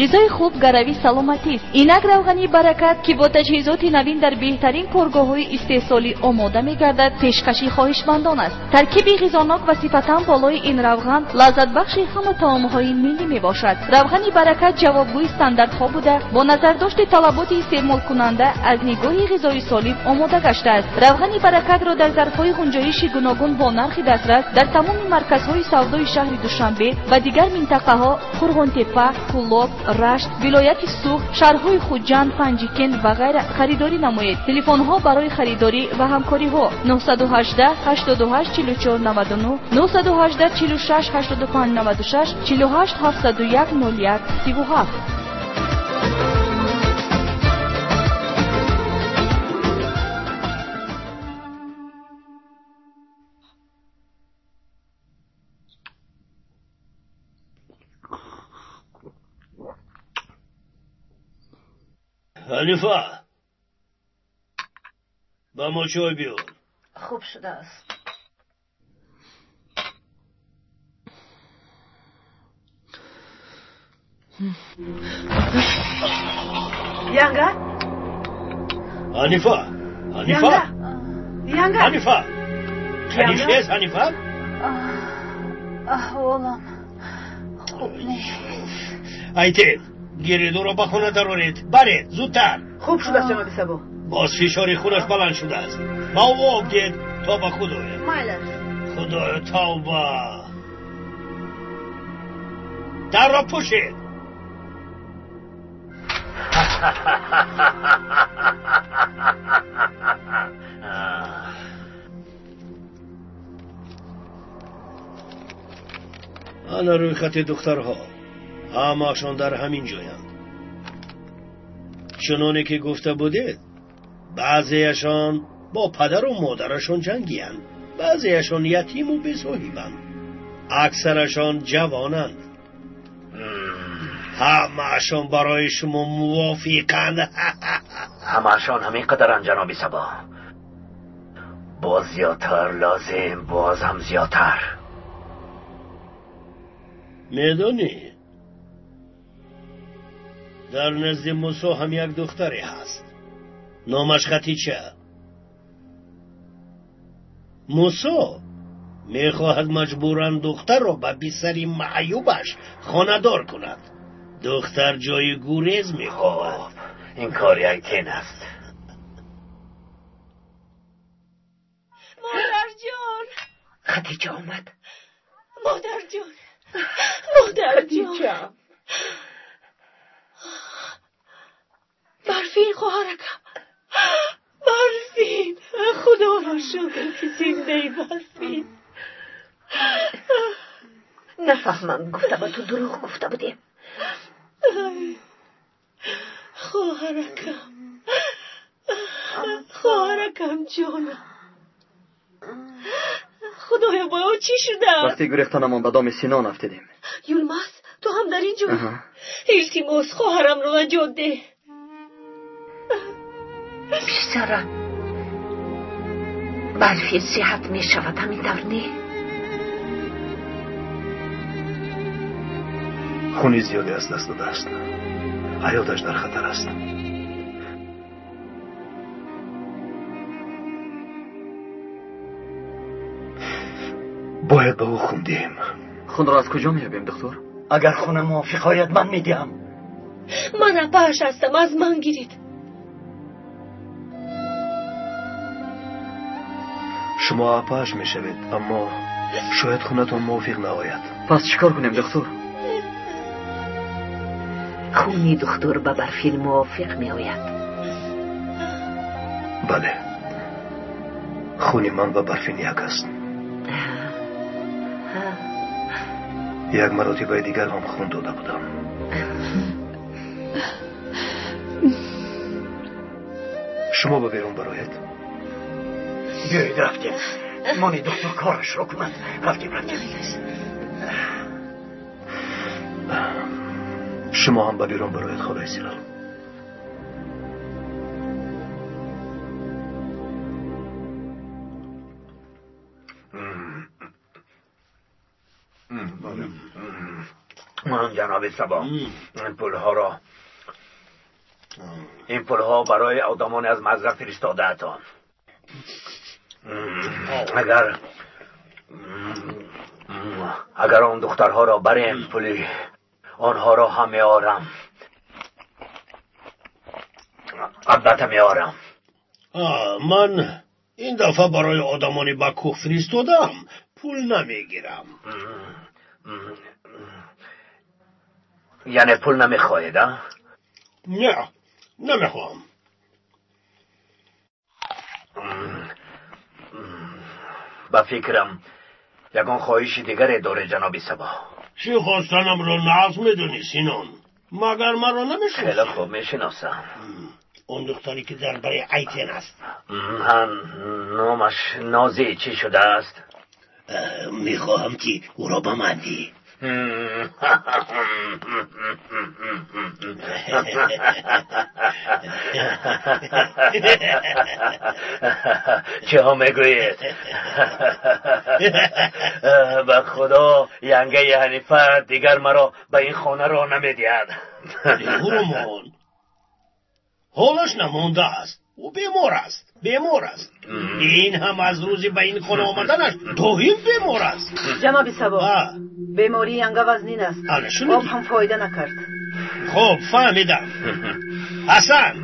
Ғизои хуб гарави саломатист. Инак равғани Баракат, ки бо таҷҳизоти навин дар беҳтарин коргоҳҳои истеҳсолӣ омода мегардад, пешкаши хоҳишмандон аст. Таркиби ғизонок ва сифатан болои ин равған лаззатбахши ҳама таомҳои миллӣ мебошад. Равғани Баракат ҷавобгӯи стандартҳо буда, бо назардошти талаботи истеъмолкунанда аз нигоҳи ғизои солим омода гаштааст. Равғани Баракатро дар зарфҳои ғунҷоиши гуногун бо нархи дастрас дар тамоми марказҳои савдои шаҳри Душанбе ва дигар минтақаҳо Қурғонтеппа, Кӯлоб, Рашт, вилояти Суғд, шаҳрҳои Хуҷанд, Панҷикент ва ғайра харидорӣ намоед. Телефонҳо барои харидорӣ ва ҳамкориҳо 918 88 44 99, 918 46 85 96, 48 701 01 37. Ҳанифа, ба мо чой биёр. Хуб шудааст. Янга? Ҳанифа, Ҳанифа, Янга, Ҳанифа, қанишез, Ҳанифа? Аҳволам хуб нест. Айтен, гиридуро ба хона дароред, баред, зудтар. Хуб шудааст, ҷаноби Сабо. Боз фишори хунаш баланд шудааст. Ба ӯ об диҳед то ба худ ояд. Майлаш. Худоё, тавба! Дарро пӯшед. Ана рӯйхати духтарҳо, ҳамаашон дар ҳамин ҷоянд. Чуноне ки гуфта будед, баъзеяшон бо падару модарашон ҷангиянд, баъзеяшон ятиму бесоҳибанд, аксарашон ҷавонанд. Ҳамаашон барои шумо мувофиқанд. Ҳамаашон ҳамин қадаранд, ҷаноби Сабо. Боз зиёдтар лозим, боз ҳам зиёдтар. Медонӣ, дар назди Мусо ҳам як духтаре ҳаст, номаш Хатича. Мусо мехоҳад маҷбуран духтарро ба писари маъюбаш хонадор кунад. Духтар ҷои гурез мехоҳад. Ин кори Айтен аст. Модарҷон, Хатича омад. Модарҷон, модарҷон, Барфин, хоҳаракам, Барфин, худоро шукр ки зиндаи, Барфин. Нафаҳмам, гуфта ба ту дурӯғ гуфта будем. Хоҳаракам, хоҳаракам, ҷонам, худоё, бо ӯ чӣ шуда? Вақти гурехтанамон ба доми Синон афтидем. Юлмаз, ту ҳам дар ин ҷо? Илтимос, хоҳарамро наҷот деҳ. Писарам, Барфин сиҳат мешавад, ҳамин тавр не? Хуни зиёде аз даст додааст. Ҳаёташ дар хатар аст. Бояд ба ӯ хун диҳем. Хунро аз куҷо меёбем, духтур? Агар хуна мувофиқ ояд, ман медиҳам. Ман апааш ҳастам, аз ман гиред. Шумо апааш мешавед, аммо шояд хунатон мувофиқ наояд. Пас чӣ кор кунем, духтур? Хуни духтур ба Барфин мувофиқ меояд. Бале, хуни ман ба Барфин як аст. Як маротибаи дигар ҳам хун дода будам. Шумо ба берун бароед. Биёед, рафтем. Мони духтур корашро кунад. Рафтем, рафтем. Шумо ҳам ба берун бароед, холаи Силал. ҷаноби Сабо, ин пулҳо барои одамоне аз мазра фиристодаатон. Агар он духтарҳоро барем, пули онҳоро ҳам меорам. Албатта меорам. Ман ин дафъа барои одамони ба кӯҳ фиристодам пул намегирам. Яъне пул намехоҳед, а? Не, намехоҳам. Ба фикрам, ягон хоҳиши дигаре доред, ҷаноби Сабо. Чӣ хостанамро нағз медонӣ, Синон. Магар маро намешиносӣ? Хеле хуб мешиносам. Он духтаре ки дар бари Айтен аст. Номаш Нозӣ чӣ шудааст? Мехоҳам ки ӯро ба ман диҳӣ. Чиҳо мегӯед? Ба Худо, янгаи Ҳанифа дигар маро ба ин хона роҳ намедиҳад. Ҳурмон, ҳолаш намондааст. Ӯ бемор аст, бемор аст. Ин ҳам аз рӯзи ба ин хона омаданаш доим бемор аст. Ҷаноби Сабо, бемории янга вазнин аст. Об ҳам фоида накард. Хуб, фаҳмидам. Ҳасан!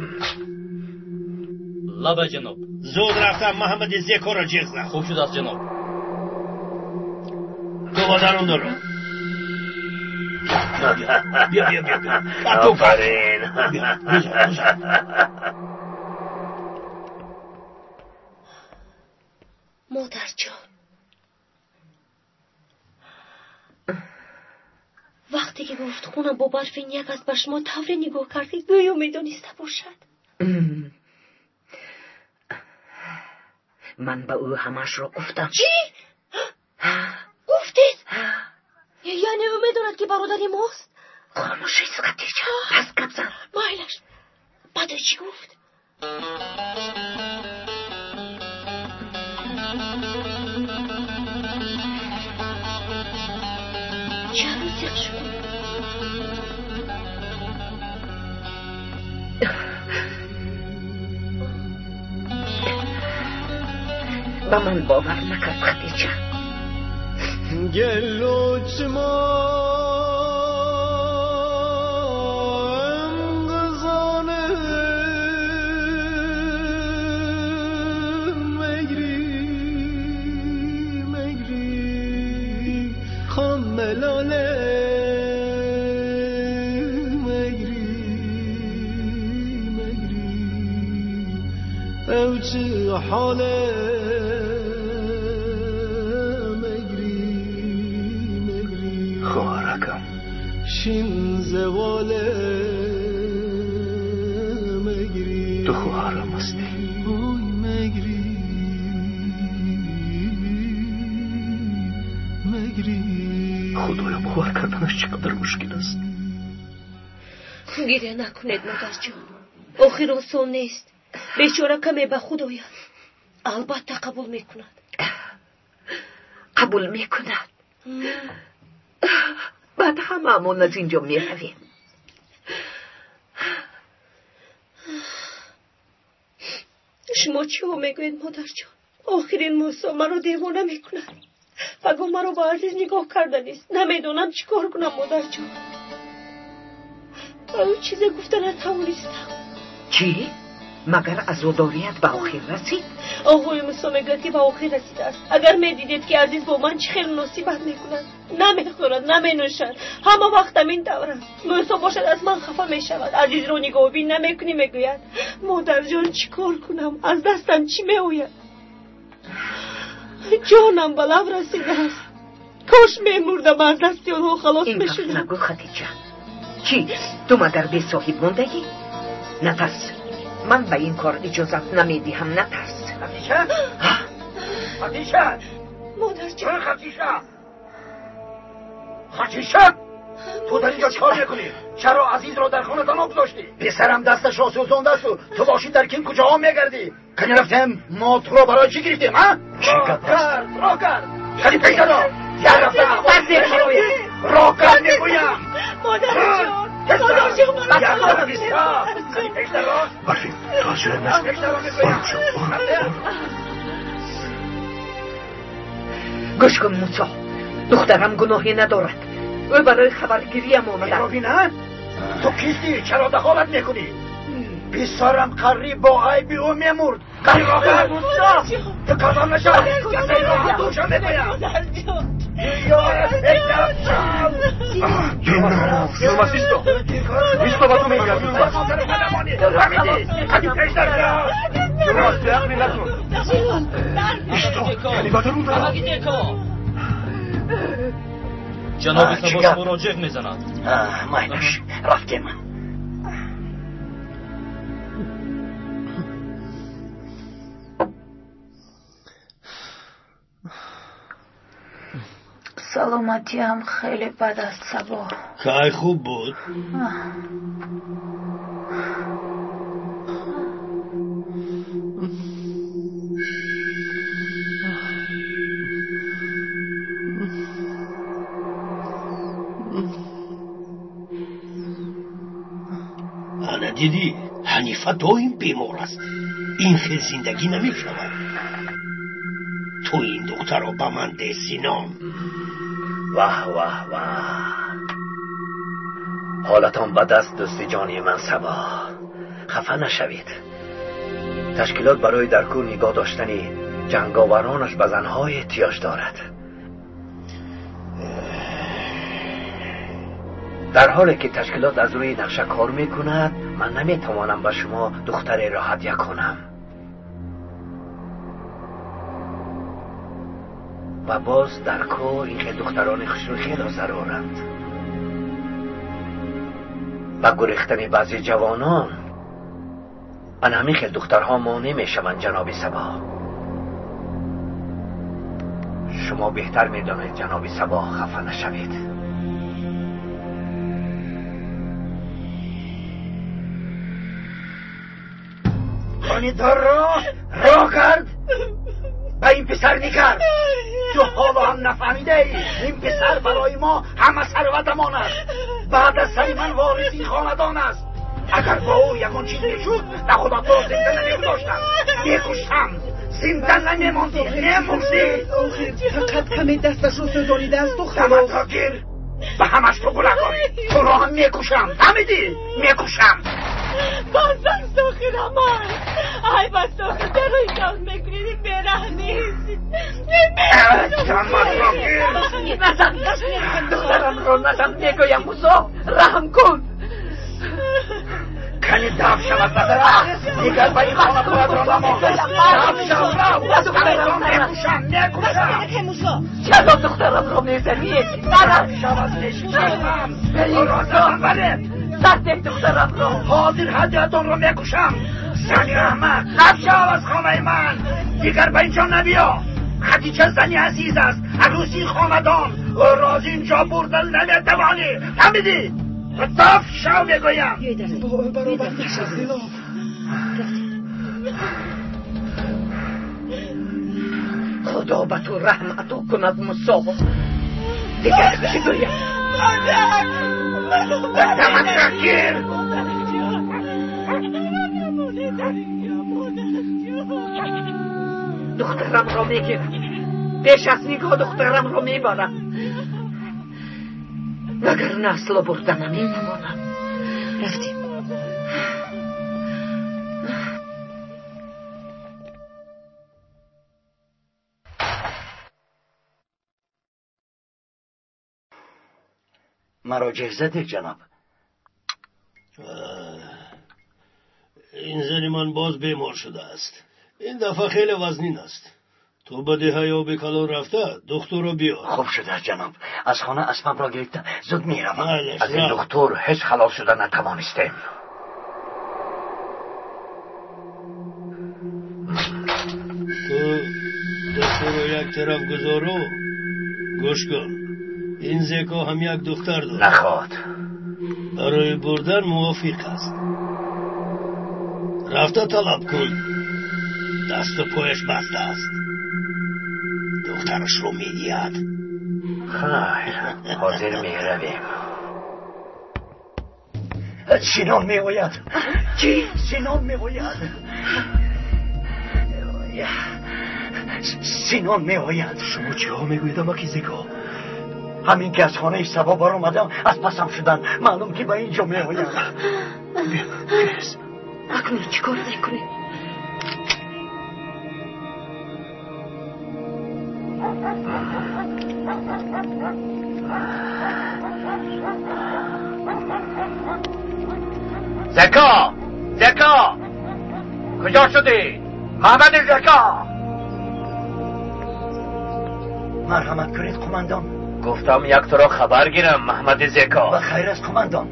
Лаба, ҷаноб. Зуд рафтам Маҳаммади Зекоро ҷиғ зад. Хуб шудааст, ҷаноб. Ту ба дарун даро. Бیا бیا бیا бیا. Офарин. Модарҷон, вақте ки гуфт хунам бо Барфин як аст, ба шумо тавре нигоҳ кард, ки гӯё медониста бошад. Ман ба ӯ ҳамаашро гуфтам. Чӣ? Гуфтед? Яъне ӯ медонад, ки бародари мост? Хомӯш ист, Хадича, пас гап зан. Майлаш, баъд ӯ чӣ гуфт? Чаро зиқ шудед? Ба ман бовар накард, Хадича. خواهرکم، تو خواهرم هستی. خدایا، باور کردنش چقدر مشکل است. گریه نکنید مادرجان، آخر осон нест. Бечора каме ба худ ояд, албатта қабул мекунад. Қабул мекунад. Баъд ҳамаамон аз инҷо меравем. Шумо чиҳо мегӯед, модарҷон? Охирин Мусо маро девона мекунад. Паго маро ба Азиз нигоҳ карданист. Намедонам чӣ кор кунам, модарҷон. Ба ӯ чизе гуфта натавонистам. Чӣ? Магар азодорият ба охир расид? Оғои Мусо мегӯяд, ки ба охир расидааст. Агар медидед, ки Азиз бо ман чӣ хел муносибат мекунад. Намехӯрад, наменӯшад, ҳама вақт ҳамин тавр аст. Мусо бошад, аз ман хафа мешавад. Азизро нигоҳубин намекунӣ, мегӯяд. Модарҷон, чӣ кор кунам? Аз дастам чӣ меояд? Ҷонам ба лаб расидааст. Кош мемурдам, аз дасти онҳо халос мешудам. Ин гап нагӯ, Хадича. Чӣ, ту магар бесоҳиб мондагӣ? Натарс, ман ба ин кор иҷозат намедиҳам. Натарс. Хадича, Хадича, модарҷон. Хадича, Хадича, ту дар инҷо чӣ кор мекунӣ? Чаро Азизро дар хона танҳо гузоштӣ? Писарам дасташро сӯзондасту ту бошӣ дар ким куҷоҳо мегардӣ? Кани рафтем, мо туро барои чӣ гирифтем, а? Чӣ гап аст? Роҳ кард, кани пешдаро як рафта роҳ кард, мегӯям. Модарҷон, модарҷон, Барфин, ту аз ҷоят нашав. Ором шав, ором. Гӯш кун, Мусо, духтарам гуноҳе надорад. Ӯ барои хабаргириам омада. Робина, ту кистӣ? Чаро дахолат мекунӣ? Писарам қариб бо айби ӯ мемурд. Қани роҳ кард, ту калон нашав. Душа мегӯям. Юлмас, исто, исто, ба ту мегӯям, Юлмас. Юлмас, беақлӣ накун. Исто, кани ба дарун даро. Ҷаноби Сабо шуморо ҷеғ мезанад. Майлаш, рафтем. Саломатиам хеле бад аст, Сабо. Кай хуб буд? Ана дидӣ, Ҳанифа доим бемор аст. Ин хел зиндагӣ намешавад. Ту ин духтарро ба ман де, Синон. Ваҳ, ваҳ, ваҳ, ҳолатон бад аст, дӯсти ҷонии ман Сабо. Хафа нашавед. Ташкилот барои дар кӯр нигоҳ доштани ҷанговаронаш ба занҳо эҳтиёҷ дорад. Дар ҳоле ки ташкилот аз рӯи нақша кор мекунад, ман наметавонам ба шумо духтареро ҳадя кунам. Ва боз дар кор ин хел духтарони хушрӯй хело заруранд. Ба гурехтани баъзе ҷавонон ан ҳамин хел духтарҳо монеъ мешаванд, ҷаноби Сабо. Шумо беҳтар медонед, ҷаноби Сабо, хафа нашавед. Хонидорро роҳ кард, ба ин писар никард. Ту ҳоло ҳам нафаҳмидаӣ, ин писар барои мо ҳама сарватамон аст. Баъд аз сари ман вориси ин хонадон аст. Агар бо ӯ ягон чиз мешуд, на худо туро зинда намегузоштам, мекуштам. Зинда намемондӣ, мемурдӣ. Фақат каме дасташро сӯзонидааст, ту халос. Даматро гир, ба ҳамаш ту гунаҳкорӣ. Туро ҳам мекушам, фаҳмидӣ? Мекушам. Бас аст охир, амал. Ай бас охир, чаро ин тавр мекунед? Ин бераҳм нест. Даматро гир. Назан, духтарамро назан, мегӯям, Мусо, раҳм кун. Кани даф шавад ба дарахт, дигар ба ин хона боядро намон. Даф шав, рав, духтарамро мекушам, мекушам. Чаро духтарамро мезанӣ? Даф шавад пеши чашмам. Туро задам, бале. Сарде духтарамро. Ҳозир ҳадиятонро мекушам. Зани аҳмақ, даф шав аз хонаи ман. Дигар ба инҷо набиё. Хадича зани азиз аст, арӯси хонадон. Ӯро аз инҷо бурдан наметавонӣ. Фаҳмидӣ? Даф шав, мегӯям. Бо ӯ баробар нашав, Дилов. Худо ба ту раҳм ато кунад, Мусо. Дигар чӣ гӯям? Даматро гир. Духтарамро мегирам. Пеш аз нигоҳ духтарамро мебарам. Вагарна асло бурда наметавонам. Рафтем. Маро ҷеғ задед, ҷаноб. Ин зани ман боз бемор шудааст. Ин дафъа хеле вазнин аст. Ту ба деҳаи оби калон рафта духтурро биёр. Хуб шудааст, ҷаноб. Аз хона аспамро гирифта зуд меравам. Аз ин духтур ҳеҷ халос шуда натавонистем. Ту духтурро як тараф гузору гӯш кун. Ин зеко ҳам як духтар дорад. Нахоҳад. Барои бурдан мувофиқ аст. Рафта талаб кун. Дасту пояш баста аст. Духтарашро медиҳад. Хайр, ҳозир меравем. Синон меояд. Чӣ? Синон меояд. Синон меояд. Шумо чиҳо мегӯед, амаки Зеко? Ҳамин ки аз хонаи Сабо баромадам, аз пасам шудан. Маълум ки ба ин ҷо меояд. Акнун чӣ кор мекунем? Зеко! Зеко! Куҷо шудӣ? Муҳаммади Зеко! Марҳамат кунед, қумандон. Гуфтам як туро хабар гирам, Муҳаммади Зеко. Ба хайр аст, қумандон.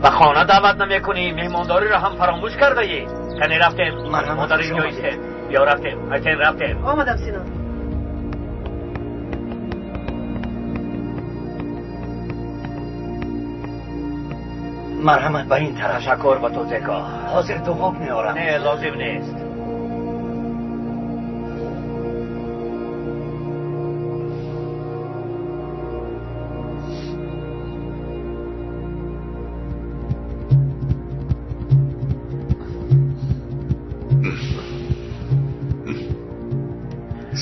Ба хона даъват намекунӣ, меҳмондориро ҳам фаромӯш кардаӣ. Кане рафтем, Марҳамат, мо дар инҷо истем. Биё рафтем, Ҳасен рафтем. Омадам, Синон. Марҳамат, ба ин тараф. Ташаккур ба ту, Зеко. Ҳозир дуғоб меорам. Не, лозим нест.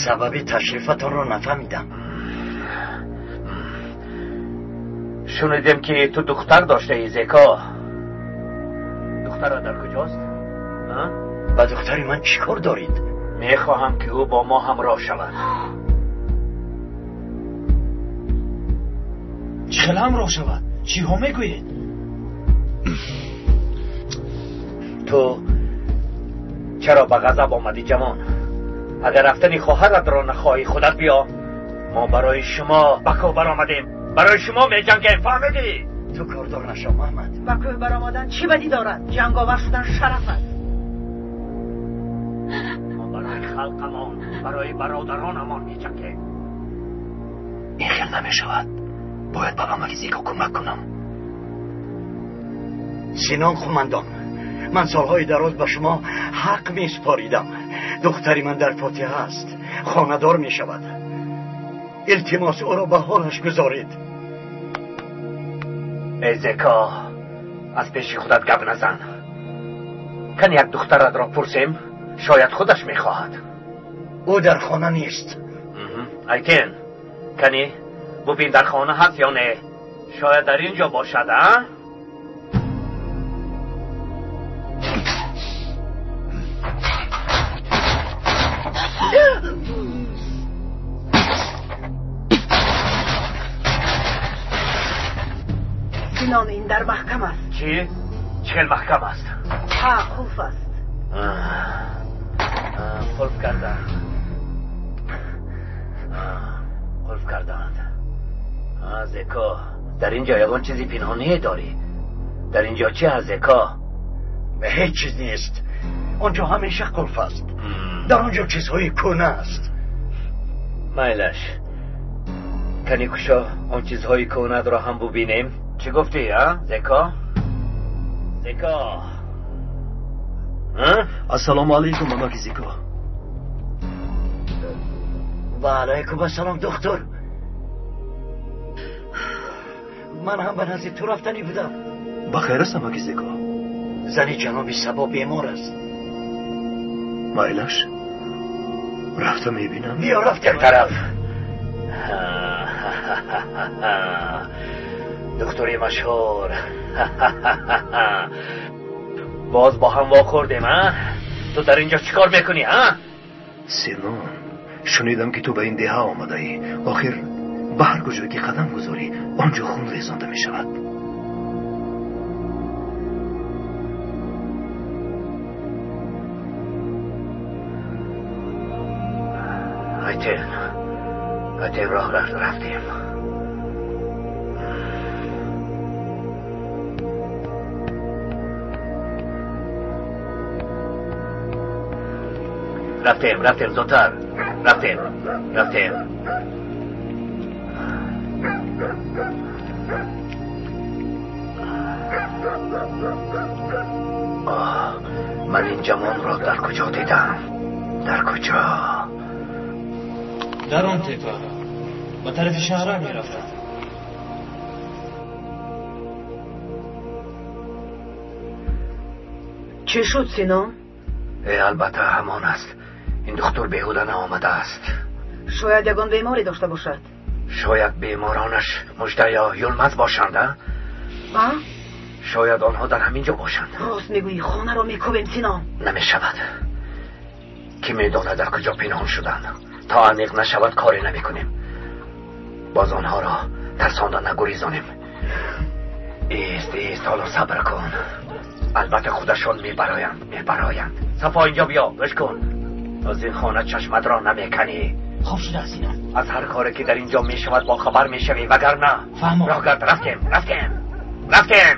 Сабаби ташрифатонро нафаҳмидам. Шунидем, ки ту духтар доштаӣ, Зеко. Духтарат дар куҷост? Ба духтари ман чӣ кор доред? Мехоҳам, ки ӯ бо мо ҳамроҳ шавад. Чӣ хел ҳамроҳ шавад? Чиҳо мегӯед? Ту чаро ба ғазаб омадӣ, ҷавон? Агар рафтани хоҳаратро нахоҳӣ, худат биё. Мо барои шумо ба кӯҳ баромадем, барои шумо меҷангем, фаҳмидӣ? Ту кордор нашав, Муҳаммад. Ба кӯҳ баромадан чӣ бадӣ дорад? Ҷанговар шудан шараф аст. Мо барои халқамон, барои бародаронамон меҷангем. Ин хел намешавад. Бояд ба амаки Зико кӯмак кунам. Синон қумандон, ман солҳои дароз ба шумо ҳақ месупоридам. Духтари ман дар фотиҳа аст, хонадор мешавад. Илтимос, ӯро ба ҳолаш гузоред. Эй Зеко, аз пеши худат гап назан. Кани як духтаратро пурсем, шояд худаш мехоҳад. Ӯ дар хона нест. Айтен, кани бубин дар хона ҳаст ё не. Шояд дар ин ҷо бошад, а? Синон, ин дар маҳкам аст. Чӣ? Чӣ хел маҳкам аст? Ҳа, қулф аст. Қулф карданд. Қулф карданд. Зеко, дар ин ҷо ягон чизи пинҳоние дорӣ? Дар ин ҷо чӣ ҳаст, Зеко? Ҳеҷ чиз нест. Он ҷо ҳамеша қулф аст. Дар он ҷо чизҳои кӯна аст. Майлаш, кани кушо он чизҳои кӯнатро ҳам бубинем. Чӣ гуфтӣ, а Зеко? Зеко, Ассалому алайкум, амаки Зико. Ва алайкум ассалом, духтур. Ман ҳам ба назди ту рафтанӣ будам. Ба хайр аст, амаки Зико? Зани ҷаноби Сабо бемор аст. Майлаш, рафта мебинам. Биё, рафтем. Як тараф. Духтури машҳур, боз бо ҳам вохӯрдем, а? Ту дар ин ҷо чӣ кор мекунӣ, а? Синон, шунидам, ки ту ба ин деҳа омадаӣ. Охир ба ҳар куҷое ки қадам гузорӣ, он ҷо хун резонда мешавад. Айтен, Айтен, роҳ рафтем. Рафтем, рафтем, зудтар. Рафтем, рафтем. Ман ин ҷавонро дар куҷо дидам? Дар куҷо? Дар он тепа ба тарафи шаҳра мерафтам. Чӣ шуд, Синон? Э, албатта ҳамон аст. Ин духтур беҳуда наомадааст. Шояд ягон беморӣ дошта бошад. Шояд беморонаш Мужда ё Юлмаз бошанд, а? А? Шояд онҳо дар ҳамин ҷо бошанд. Рост мегӯӣ, хонаро мекӯбем, Синон. Намешавад. Кӣ медонад дар куҷо пинҳон шуданд. То аниқ нашавад, коре намекунем. Боз онҳоро тарсонда нагурезонем. Ист, ист, ҳоло сабр кун. Албатта худашон мебароянд, мебароянд. Сафо, инҷо биё, гӯш кун. Аз ин хона чашматро намеканӣ. Хуб шудааст, Синон. Аз ҳар коре ки дар ин ҷо мешавад бохабар мешавӣ, вагарна фаҳмо. Роҳгард, рафтем, рафтем, рафтем.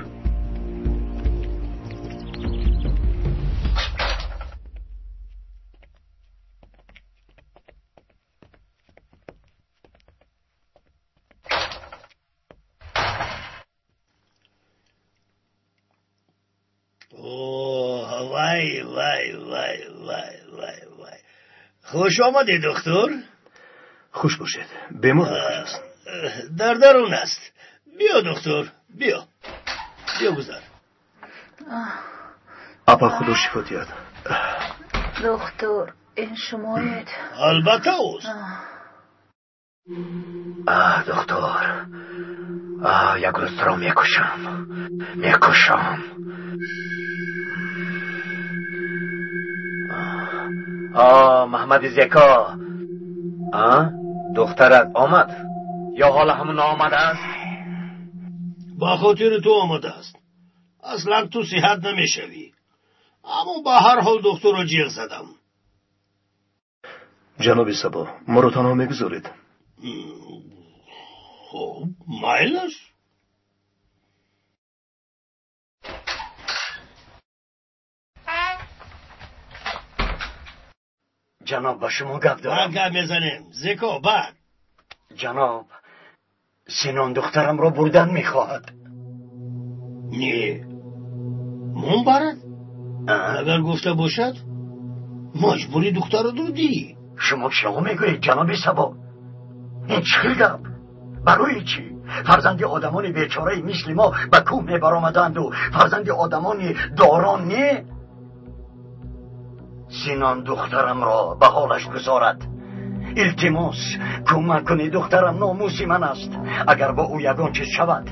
Вай, вай, вай, вай, вай, вай. Хуш омадӣ, духтур. Хуш бошед. Бемор дар куҷост? Дар дарун аст. Биё, духтур, биё. Биё гузар. Апа, худо шифо диҳад. Духтур, ин шумоед? Албатта ӯст. Аҳ, духтур. Аҳ, як рӯз туро мекушам. Мекушам. Аҳ, Маҳмади Зеко. А? Духтарат омад? Ё ҳоло ҳамон наомадааст? Ба хотири ту омадааст. Аслан ту сиҳат намешавӣ. Аммо ба ҳар ҳол духтурро ҷиғ задам. Ҷаноби Сабо, моро танҳо мегузоред? Хуб, майлаш. Ҷаноб, ба шумо гап дорам. Баъд гап мезанем. Зеко, баъд. Ҷаноб, Синон духтарамро бурдан мехоҳад. Не, мон барад? Агар гуфта бошад, маҷбури духтарро додӣ. Шумо чиҳо мегӯед, ҷаноби Сабо? Ин чӣ хел гап? Барои чӣ? Фарзанди одамони бечораи мисли мо ба кӯҳ мебаромаданду фарзанди одамони дорон не? Синон духтарамро ба ҳолаш гузорад. Илтимос, кӯмак кунед, духтарам номуси ман аст. Агар бо ӯ ягон чиз шавад,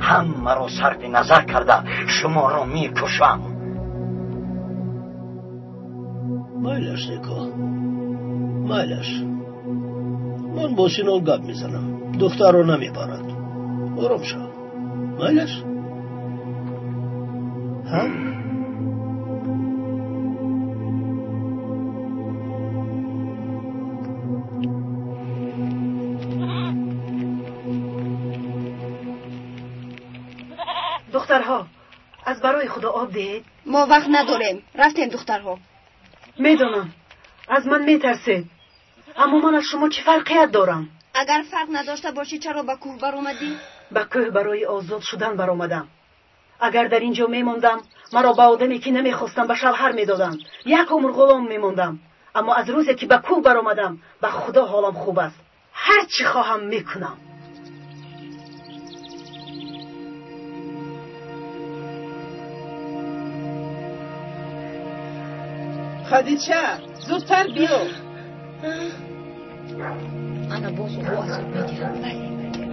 ҳамаро сарфи назар карда шуморо мекушам. Майлаш, Зеко, майлаш. Ман бо Синон гап мезанам. Духтарро намебарад. Ором шав. Майлаш? Ҳа? Духтарҳо, аз барои худо об диҳед. Мо вақт надорем. Рафтем, духтарҳо. Медонам, аз ман метарсед. Аммо ман аз шумо чӣ фарқият дорам? Агар фарқ надошта бошӣ, чаро ба кӯҳ баромадӣ? Ба кӯҳ барои озод шудан баромадам. Агар дар ин ҷо мемондам, маро ба одаме ки намехостам ба шавҳар медоданд. Як умр ғулом мемондам. Аммо аз рӯзе ки ба кӯҳ баромадам, ба худо ҳолам хуб аст. Ҳар чӣ хоҳам мекунам. Хадича, зудтар биё. Ана боз ӯ азоб медиҳад. Бале, бале.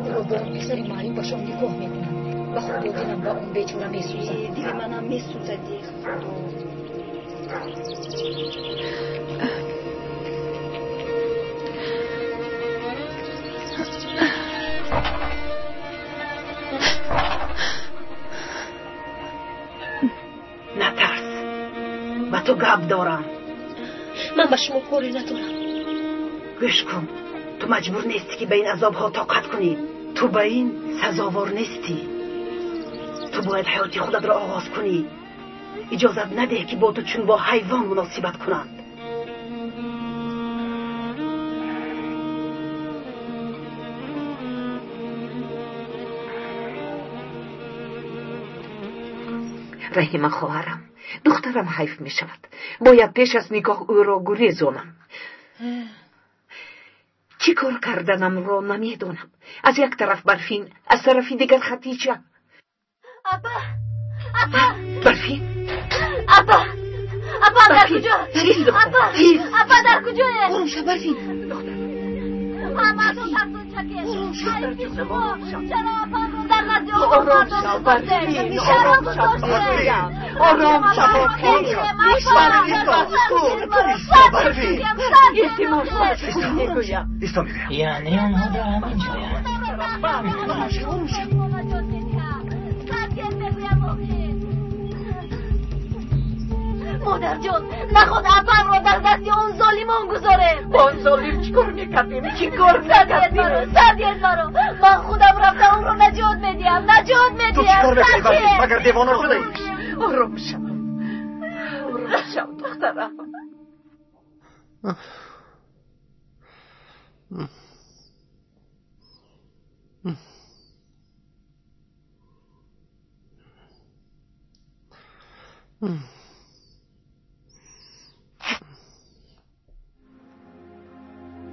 Ӯро бо он писари маъюбашон никоҳ мекунам. Ба худо дилам ба он бечора месӯзад. Дили манам месӯзад, худо. Натарс, ба ту гап дорам. Ман ба шумо коре надорам. Гӯш кун, ту маҷбур нестӣ ки ба ин азобҳо тоқат кунӣ. Ту ба ин сазовор нестӣ. Ту бояд ҳаёти худатро оғоз кунӣ. Иҷозат надеҳ ки бо ту чун бо ҳайвон муносибат кунанд. Раҳима хоҳарам, духтарам ҳайф мешавад. Бояд пеш аз никоҳ ӯро гурезонам. Чӣ кор карданамро намедонам. Аз як тараф Барфин, аз тарафи дигар Хатича. Апа, апа, Барфин, апа, апа дар куҷо? Апа, апа дар куҷое? Ором шав, Барфин. Апа, чаро апамро дар назди оғо мардон гузоштед? Чаро гузоштед? Ором шав, Яъне онҳо дар ҳамин ҷоянд. Модарҷон, наход апамро дар дасти он золимон гузорем. Он золим чӣ кор мекардем? Чӣ кор мекардем? Сардиед маро. Ман худам рафта онро наҷот медиҳам. Наҷот медиҳам. Ту чӣ кор мекунӣ, Барфин? Магар девона шудаӣ? Ором шав. Ором шав, духтарам.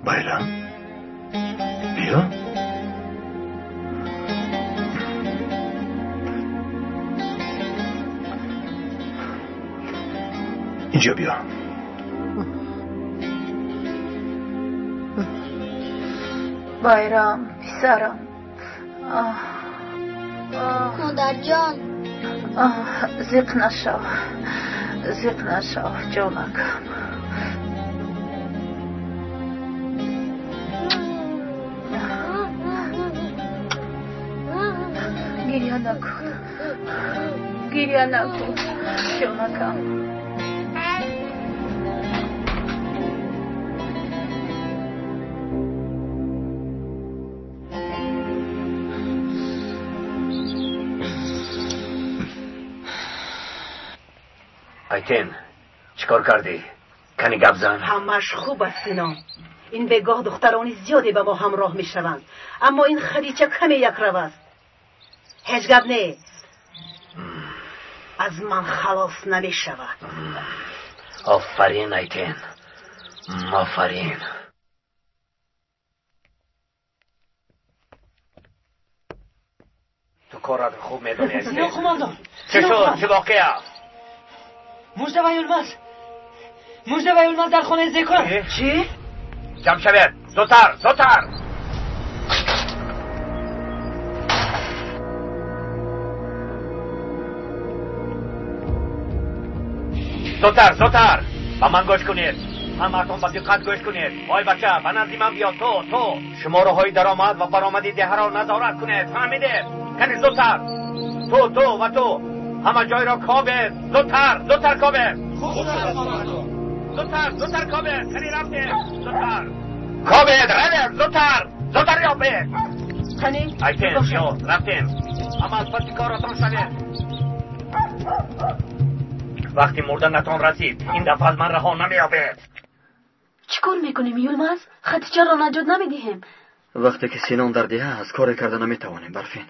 Байрам, биё. Инҷо биё. Байрам, писарам. Модарҷон. Зиқ нашав, зиқ нашав, ҷонакам. Гиря накун, гиря накун, ҷонакам. Айтен, чӣ кор кардӣ? Кани гап зан. Ҳамааш хуб аст, Синон. Ин бегоҳ духтарони зиёде ба мо ҳамроҳ мешаванд, аммо ин Хадича каме якрав аст. Ҳеҷ гап не, аз ман халос намешавад. Офарин, Айтен, офарин. Ту корат хуб медонӣ, Айтен. Синон қумондон. Чӣ шуд? Чӣ воқеа? Мужда ва Юлмаз, Мужда ва Юлмаз дар хонаи Зекор. Чӣ? Ҷамъ шавед, зудтар, зудтар. Зудтар, зудтар. Ба ман гӯш кунед, ҳамаатон ба диққат гӯш кунед. Ой бача, ба назди ман биё. Ту, ту шумораҳои даромад ва баромади деҳаро назорат кунед, фаҳмидед? Кани зудтар. Ту, ту ва ту ҳама ҷойро кобед. Зудтар, зудтар кобед. Зудтар, зудтар кобед. Кани рафтем. Зудтар кобед, равед, зудтар, зудтар ёбед. Кани Айтен, биё, рафтем. Ҳама аз паси коротон шавед. Вақти мурданатон расид, ин дафъа аз ман раҳо намеёбед. Чӣ кор мекунем, Юлмаз? Хатичаро наҷот намедиҳем. Вақте ки Синон дар деҳа аст, коре карда наметавонем, Барфин.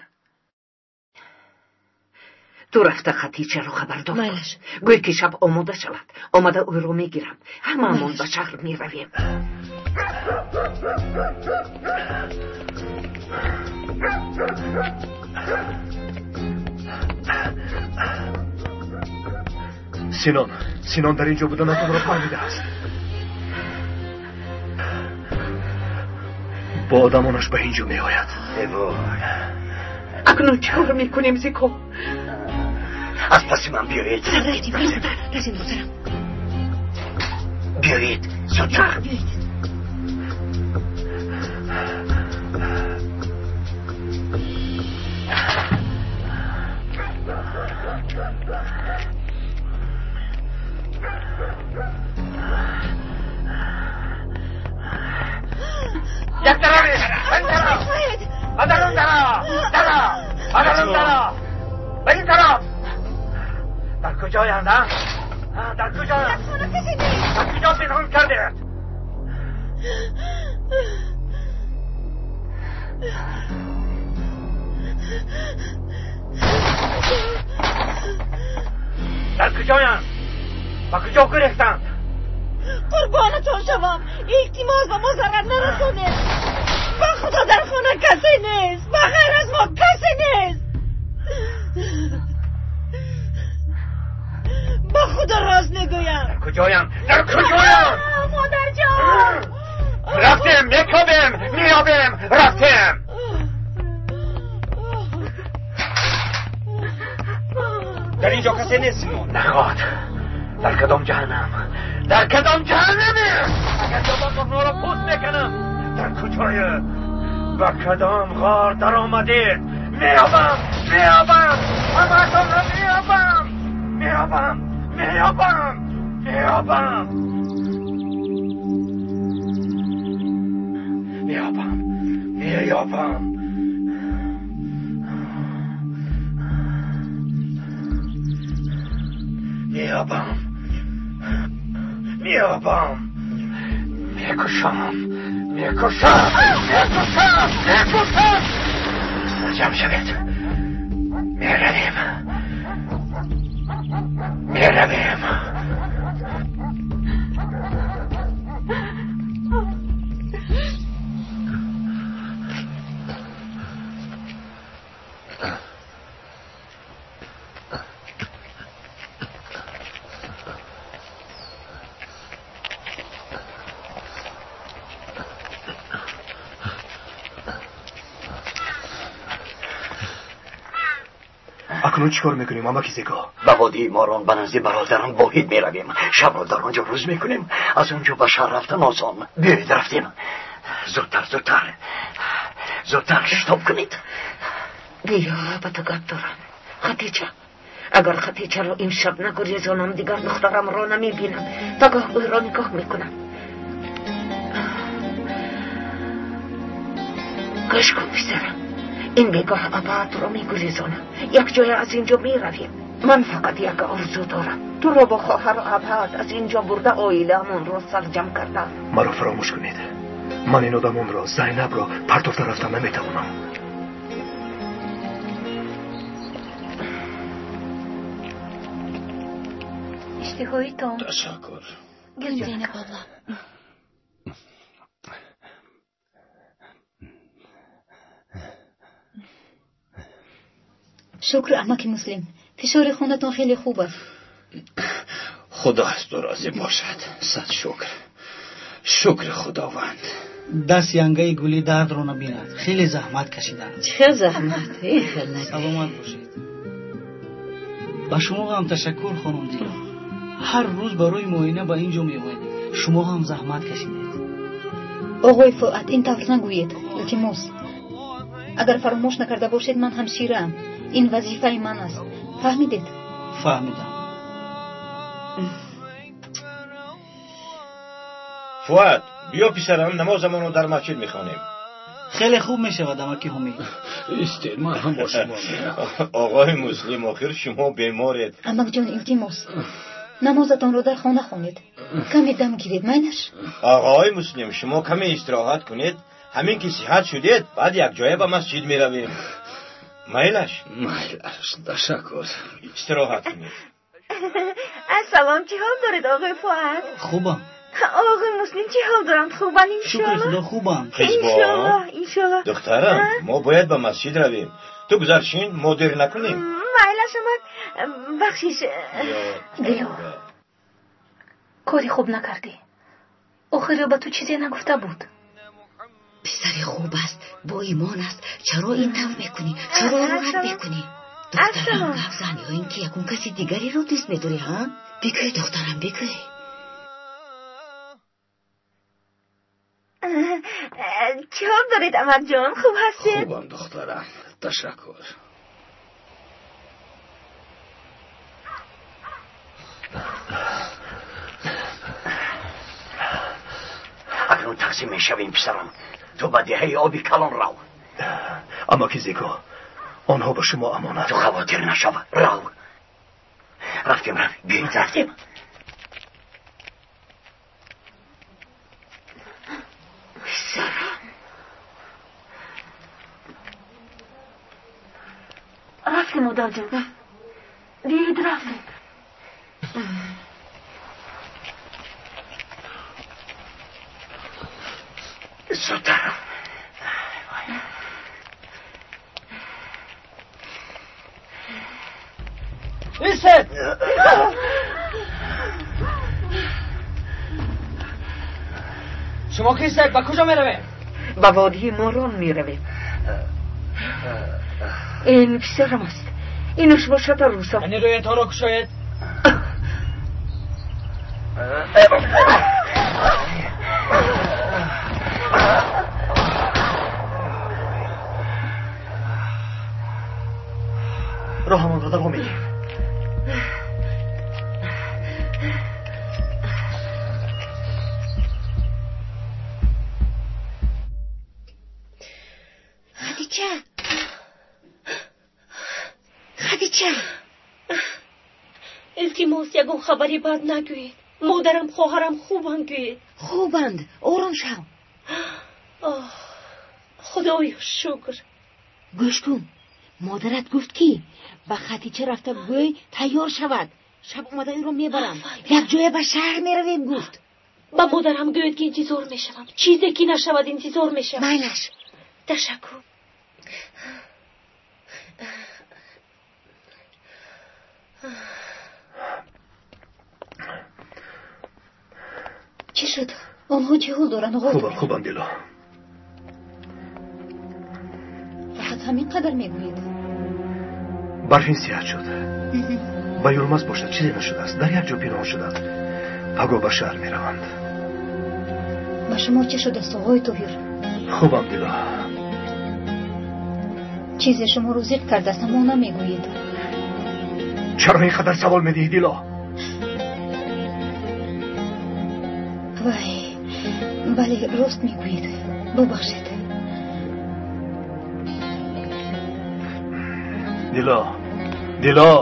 Ту рафта Хатичаро хабардор кун. Гӯй ки шаб омода шавад. Омада ӯро мегирам. Ҳамаамон ба шаҳр меравем. Синон, Синон дар ин ҷо буданатонро фаҳмидааст. Бо одамонаш ба ин ҷо меояд. Акнун чӣ кор мекунем, Зико? Аз паси ман биёед. Биёед, зудтар. Як тараф, ба дарун дара, дара, ба дарун дара, ба ин тараф. Дар куҷоянд, а? Дар куҷоянд? Дар куҷо пинҳон кардед? Дар куҷоянд? Ба куҷо гурехтанд? Қурбонатон шавам, илтимос, ба мо зарар нарасонед. Ба худо, дар хона касе нест, ба ғайр аз мо касе нест. Ба худо рост мегӯям. Дар куҷоянд? Дар куҷоянд? Модарҷон! Рафтем, мекобем, меёбем, рафтем. Дар ин ҷо касе нест, Синон. Наход. Дар кадом ҷаҳаннам? Дар кадом ҷаҳаннаме? Агар ёбам онҳоро пӯст мекунам. Дар куҷоед? Ба кадом ғор даромадед? Меёбам, меёбам, ҳамаатонро меёбам, меёбам, меёбам, меёбам, меёбам, меёбам. Меёбам, меёбам, мекушам, мекушам, мекушам, мекушам. Ҷамъ шавед, меравем, меравем. Акнун чӣ кор мекунем, амаки Зеко? Ба водии Морон ба назди бародарам Воҳид меравем. Шабро дар он ҷо рӯз мекунем. Аз он ҷо ба шаҳр рафтан осон. Биёед рафтем. Зудтар, зудтар, зудтар, шитоб кунед. Биё, ба ту гап дорам. Хатича, агар Хатичаро имшаб нагурезонам, дигар духтарамро намебинам. Пагоҳ ӯро нигоҳ мекунам. Гӯш кун, писарам. Ин бегоҳ абадро мегурезонам. Як ҷоя аз ин ҷо меравем. Ман фақат як орзу дорам. Туро бо хоҳару абад аз ин ҷо бурда оилаамонро сарҷам кардам. Маро фаромӯш кунед. Ман ин одамонро, Зайнабро партофта рафтан наметавонам. Иштиҳоитон. Ташаккур. Зайнаб абла. Шукр, амаки Муслим. Фишори хунатон хеле хуб аст. Худо аз ту розӣ бошад. Сад шукр. Шукри Худованд. Даст янгаи гули дардро набинад. Хеле заҳмат кашиданд. Чӣ заҳмат? Хел нагӯ. Саломат бошед. Ба шумо ҳам ташаккур, хонум Дило. Ҳар рӯз барои муоина ба ин ҷо меоед. Шумо ҳам заҳмат кашидед. Оғои Фуат, ин тавр нагӯед. Илтимос. Агар фаромӯш накарда бошед, ман ҳамшираам. Ин вазифаи ман аст. Фаҳмидед? Фаҳмидам. Фуат, биё писарам, намозамонро дар масҷид мехонем. Хеле хуб мешавад, амаки Ҳумид. Истед, ман ҳам бо шумо меравам. Оғои Муслим, охир шумо беморед. Амакҷон, илтимос. Намозатонро дар хона хонед. Каме дам гиред, майлаш? Оғои Муслим, шумо каме истироҳат кунед. Ҳамин ки сиҳат шудед, баъд якҷоя ба масҷид меравем. Майлаш? Майлаш, ташаккур. Истироҳат кунед. Салом, чӣ ҳол доред, оғои Фуат? Хубам. Оғои Муслим чӣ ҳол доранд? Хубанд, иншоаллоҳ? Шукри Худо, хубанд. Иншоаллоҳ, иншоаллоҳ. Духтарам, мо бояд ба масҷид равем. Ту гузаршин, мо дер накунем. Майлаш, амак. Бахшиш. Дило, кори хуб накардӣ. Охир ё ба ту чизе нагуфта буд. Писари хуб аст, бо имон аст. Чаро ин тавр мекунӣ? Чаро ӯро рад мекунӣ? Духтарам, гап зан, ё ин ки ягон каси дигареро дӯст медорӣ, ҳа? Бигӯй, духтарам, бигӯй. Чӣ ҳол доред, амакҷон? Хуб ҳастед? Хубам, духтарам, ташаккур. Акнун тақсим мешавем, писарам. Ту ба деҳаи оби калон рав. Амаки Зеко, онҳо ба шумо амонат. Ту хавотир нашав, рав. Рафтем, рафтем, биёед, рафтем. Писарам. Рафтем, модарҷон. Биёед, рафтем. Зудтар. Истед! Шумо кистед? Ба куҷо меравем? Ба водии Морон меравем. Ин писарам аст. Инаш бошад арӯсам. Яъне рӯятонро кушоед. Роҳамонро давом медиҳем. Хадича, Хадича, илтимос, ягон хабари бад нагӯед. Модарам, хоҳарам хубанд, гӯед. Хубанд, ором шав. Худоё шукр. Гӯш кун, модарат гуфт, ки ба Хатича рафта гӯй тайёр шавад. Шаб омада ӯро мебарам. Якҷоя ба шаҳр меравем, гуфт. Ба модарам гӯед, ки интизор мешавам. Чизе ки нашавад, интизор мешавам. Майлаш. Ташаккур. Чӣ шуд? Онҳо чӣ ҳол доранд, оғои? Хубам, хубам, Дило. Фақат ҳамин қадар мегӯед? Барфин сиҳат шуд. Ба Юлмаз бошад чизе нашудааст. Дар як ҷо пинҳон шуданд. Пагоҳ ба шаҳр мераванд. Ба шумо чӣ шудааст, оғои Тоҳир? Хубам, Дило. Чизе шуморо зиқ кардааст, аммо намегӯед. Чаро ин қадар савол медиҳӣ, Дило? Вай, бале, рост мегӯед. Бубахшед. Дило, Дило,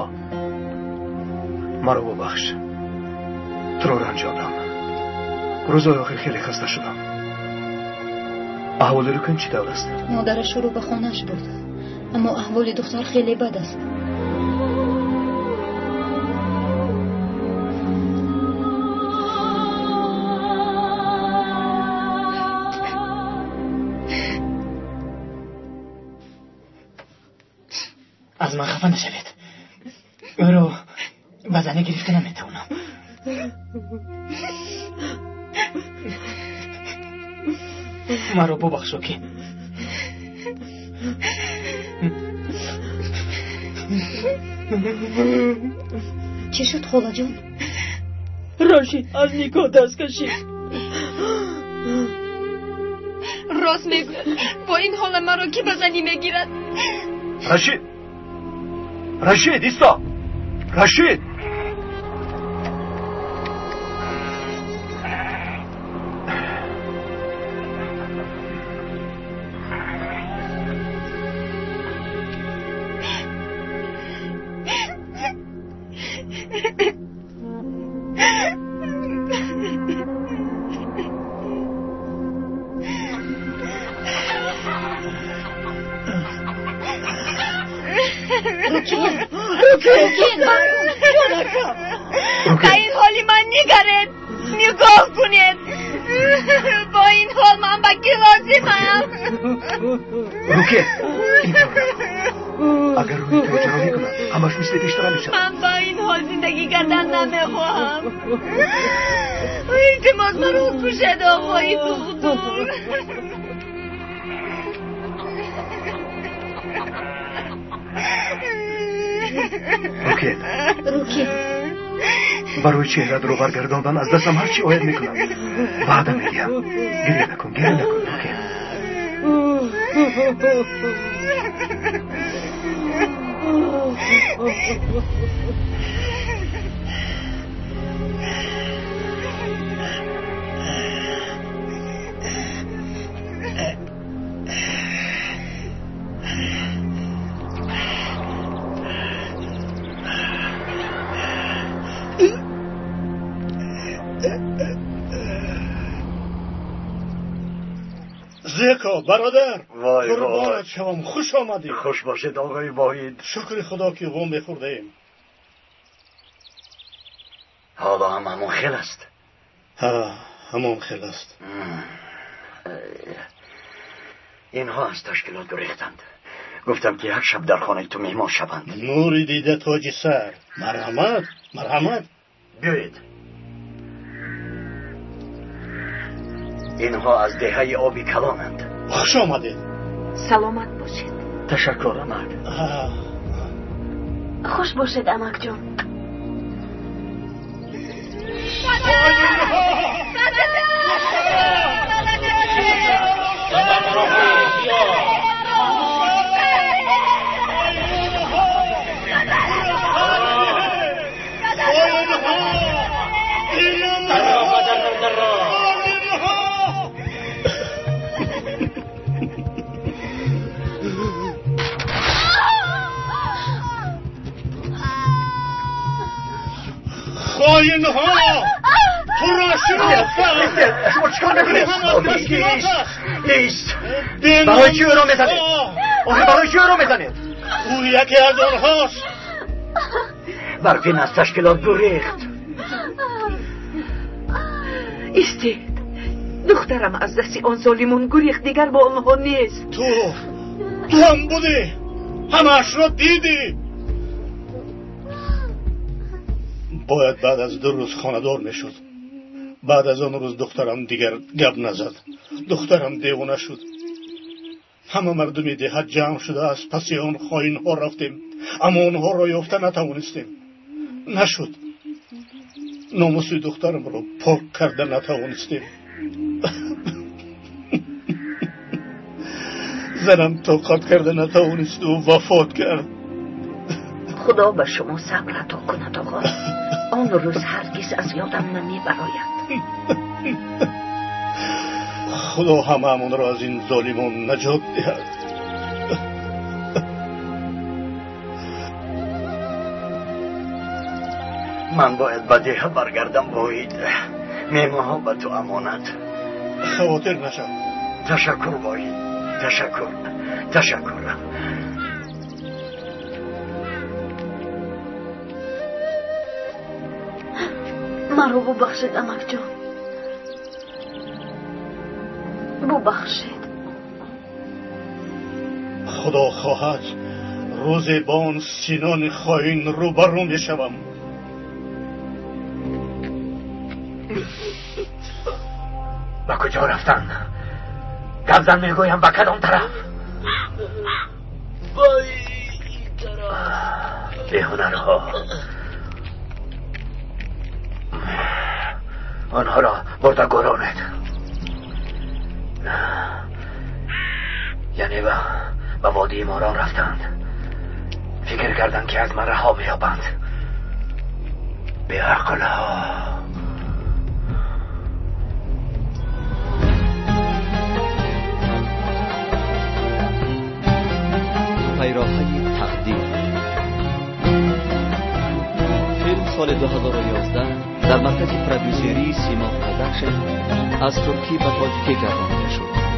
маро бубахш. Туро ранҷондам. Рӯзҳои охир хеле хаста шудам. Аҳволи Рукин чӣ тавр аст? Модараш ӯро ба хонааш бурд, аммо аҳволи духтар хеле бад аст. Аз ман хафа нашавед. Ӯро ба занӣ гирифта наметавонам. Маро бубахш, Рукин. Чӣ шуд, холаҷон? Рашид аз никоҳ даст кашид. Рост мегӯяд. Бо ин ҳола маро кӣ ба занӣ мегирад? Рашид! Рашид, исто! Рашид! Ба ин ҳоли ман нигаред, нигоҳ кунед. Бо ин ҳол ман ба кӣ лозимам? Руке, агар рӯи туро ҷароҳӣ кунад, ҳамаш мисли пештара мешавад. Ман ба ин ҳол зиндагӣ кардан намехоҳам. Илтимос, маро кушед, оғои духтур. Рукет. Рукет. Барои чеҳратро баргардондан аз дастам ҳар чӣ ояд мекунам. Ваъда медиҳам. Гиря накун, гиря накун, Рукет. Зеко, бародар, вой қурбонат шавам, хуш омадӣ. Хуш бошед, оғои Воҳид. Шукри Худо ки ғум мехӯрдаем. Ҳоло ҳам ҳамон хел аст? Ҳа, ҳамон хел аст. Инҳо аз ташкилот гурехтанд. Гуфтам ки як шаб дар хонаи ту меҳмон шаванд. Нури дида тоҷи сар. Марҳамат, марҳамат. Биёед. Инҳо аз деҳаи оби калонанд. Хуш омадед. Саломат бошед. Ташаккур, амак. Хуш бошед, амакҷон. Хоинҳо! Туро шинохтам! Шумо чӣ кор мекунед? Ист! Барои чӣ ӯро мезанед? Охир барои чӣ ӯро мезанед? Ӯ яке аз онҳост. Барфин аз ташкилот гурехт. Истед. Духтарам аз дасти он золимон гурехт, дигар бо онҳо нест. Ту ҳам будӣ, ҳамаашро дидӣ. Бояд баъд аз 2 рӯз хонадор мешуд. Баъд аз он рӯз духтарам дигар гап назад. Духтарам девона шуд. Ҳама мардуми деҳа ҷамъ шуда аз паси он хоинҳо рафтем. Аммо онҳоро ёфта натавонистем. Нашуд. Номуси духтарамро пок карда натавонистем. Занам тоқат карда натавонисту вафот кард. Худо ба шумо сабр ато кунад, оғо. Он рӯз ҳаргиз аз ёдам намебарояд. Худо ҳамаамонро аз ин золимон наҷот диҳад. Ман бояд ба деҳа баргардам, Воҳид. Меҳмонҳо ба ту амонат. Хавотир нашав. Ташаккур, Воҳид. Ташаккур. Ташаккур. Маро бубахшед, амакҷон. Бубахшед. Худо хоҳад, рӯзе бо он синони хоин рӯбарӯ мешавам. Ба куҷо рафтанд? Гапзан мегӯям, ба кадом тараф? Ба ин тараф. Беҳунарҳо. Онҳоро бурда гуронед. Яъне ба водии морон рафтанд. Фикр карданд, ки аз ман раҳо меёбанд. Беақлҳо. Пайроҳаи тақдир. Филм соли 2011 дар маркази продюсерии Симо Продакшн аз туркӣ ба тоҷикӣ гардонида шуд.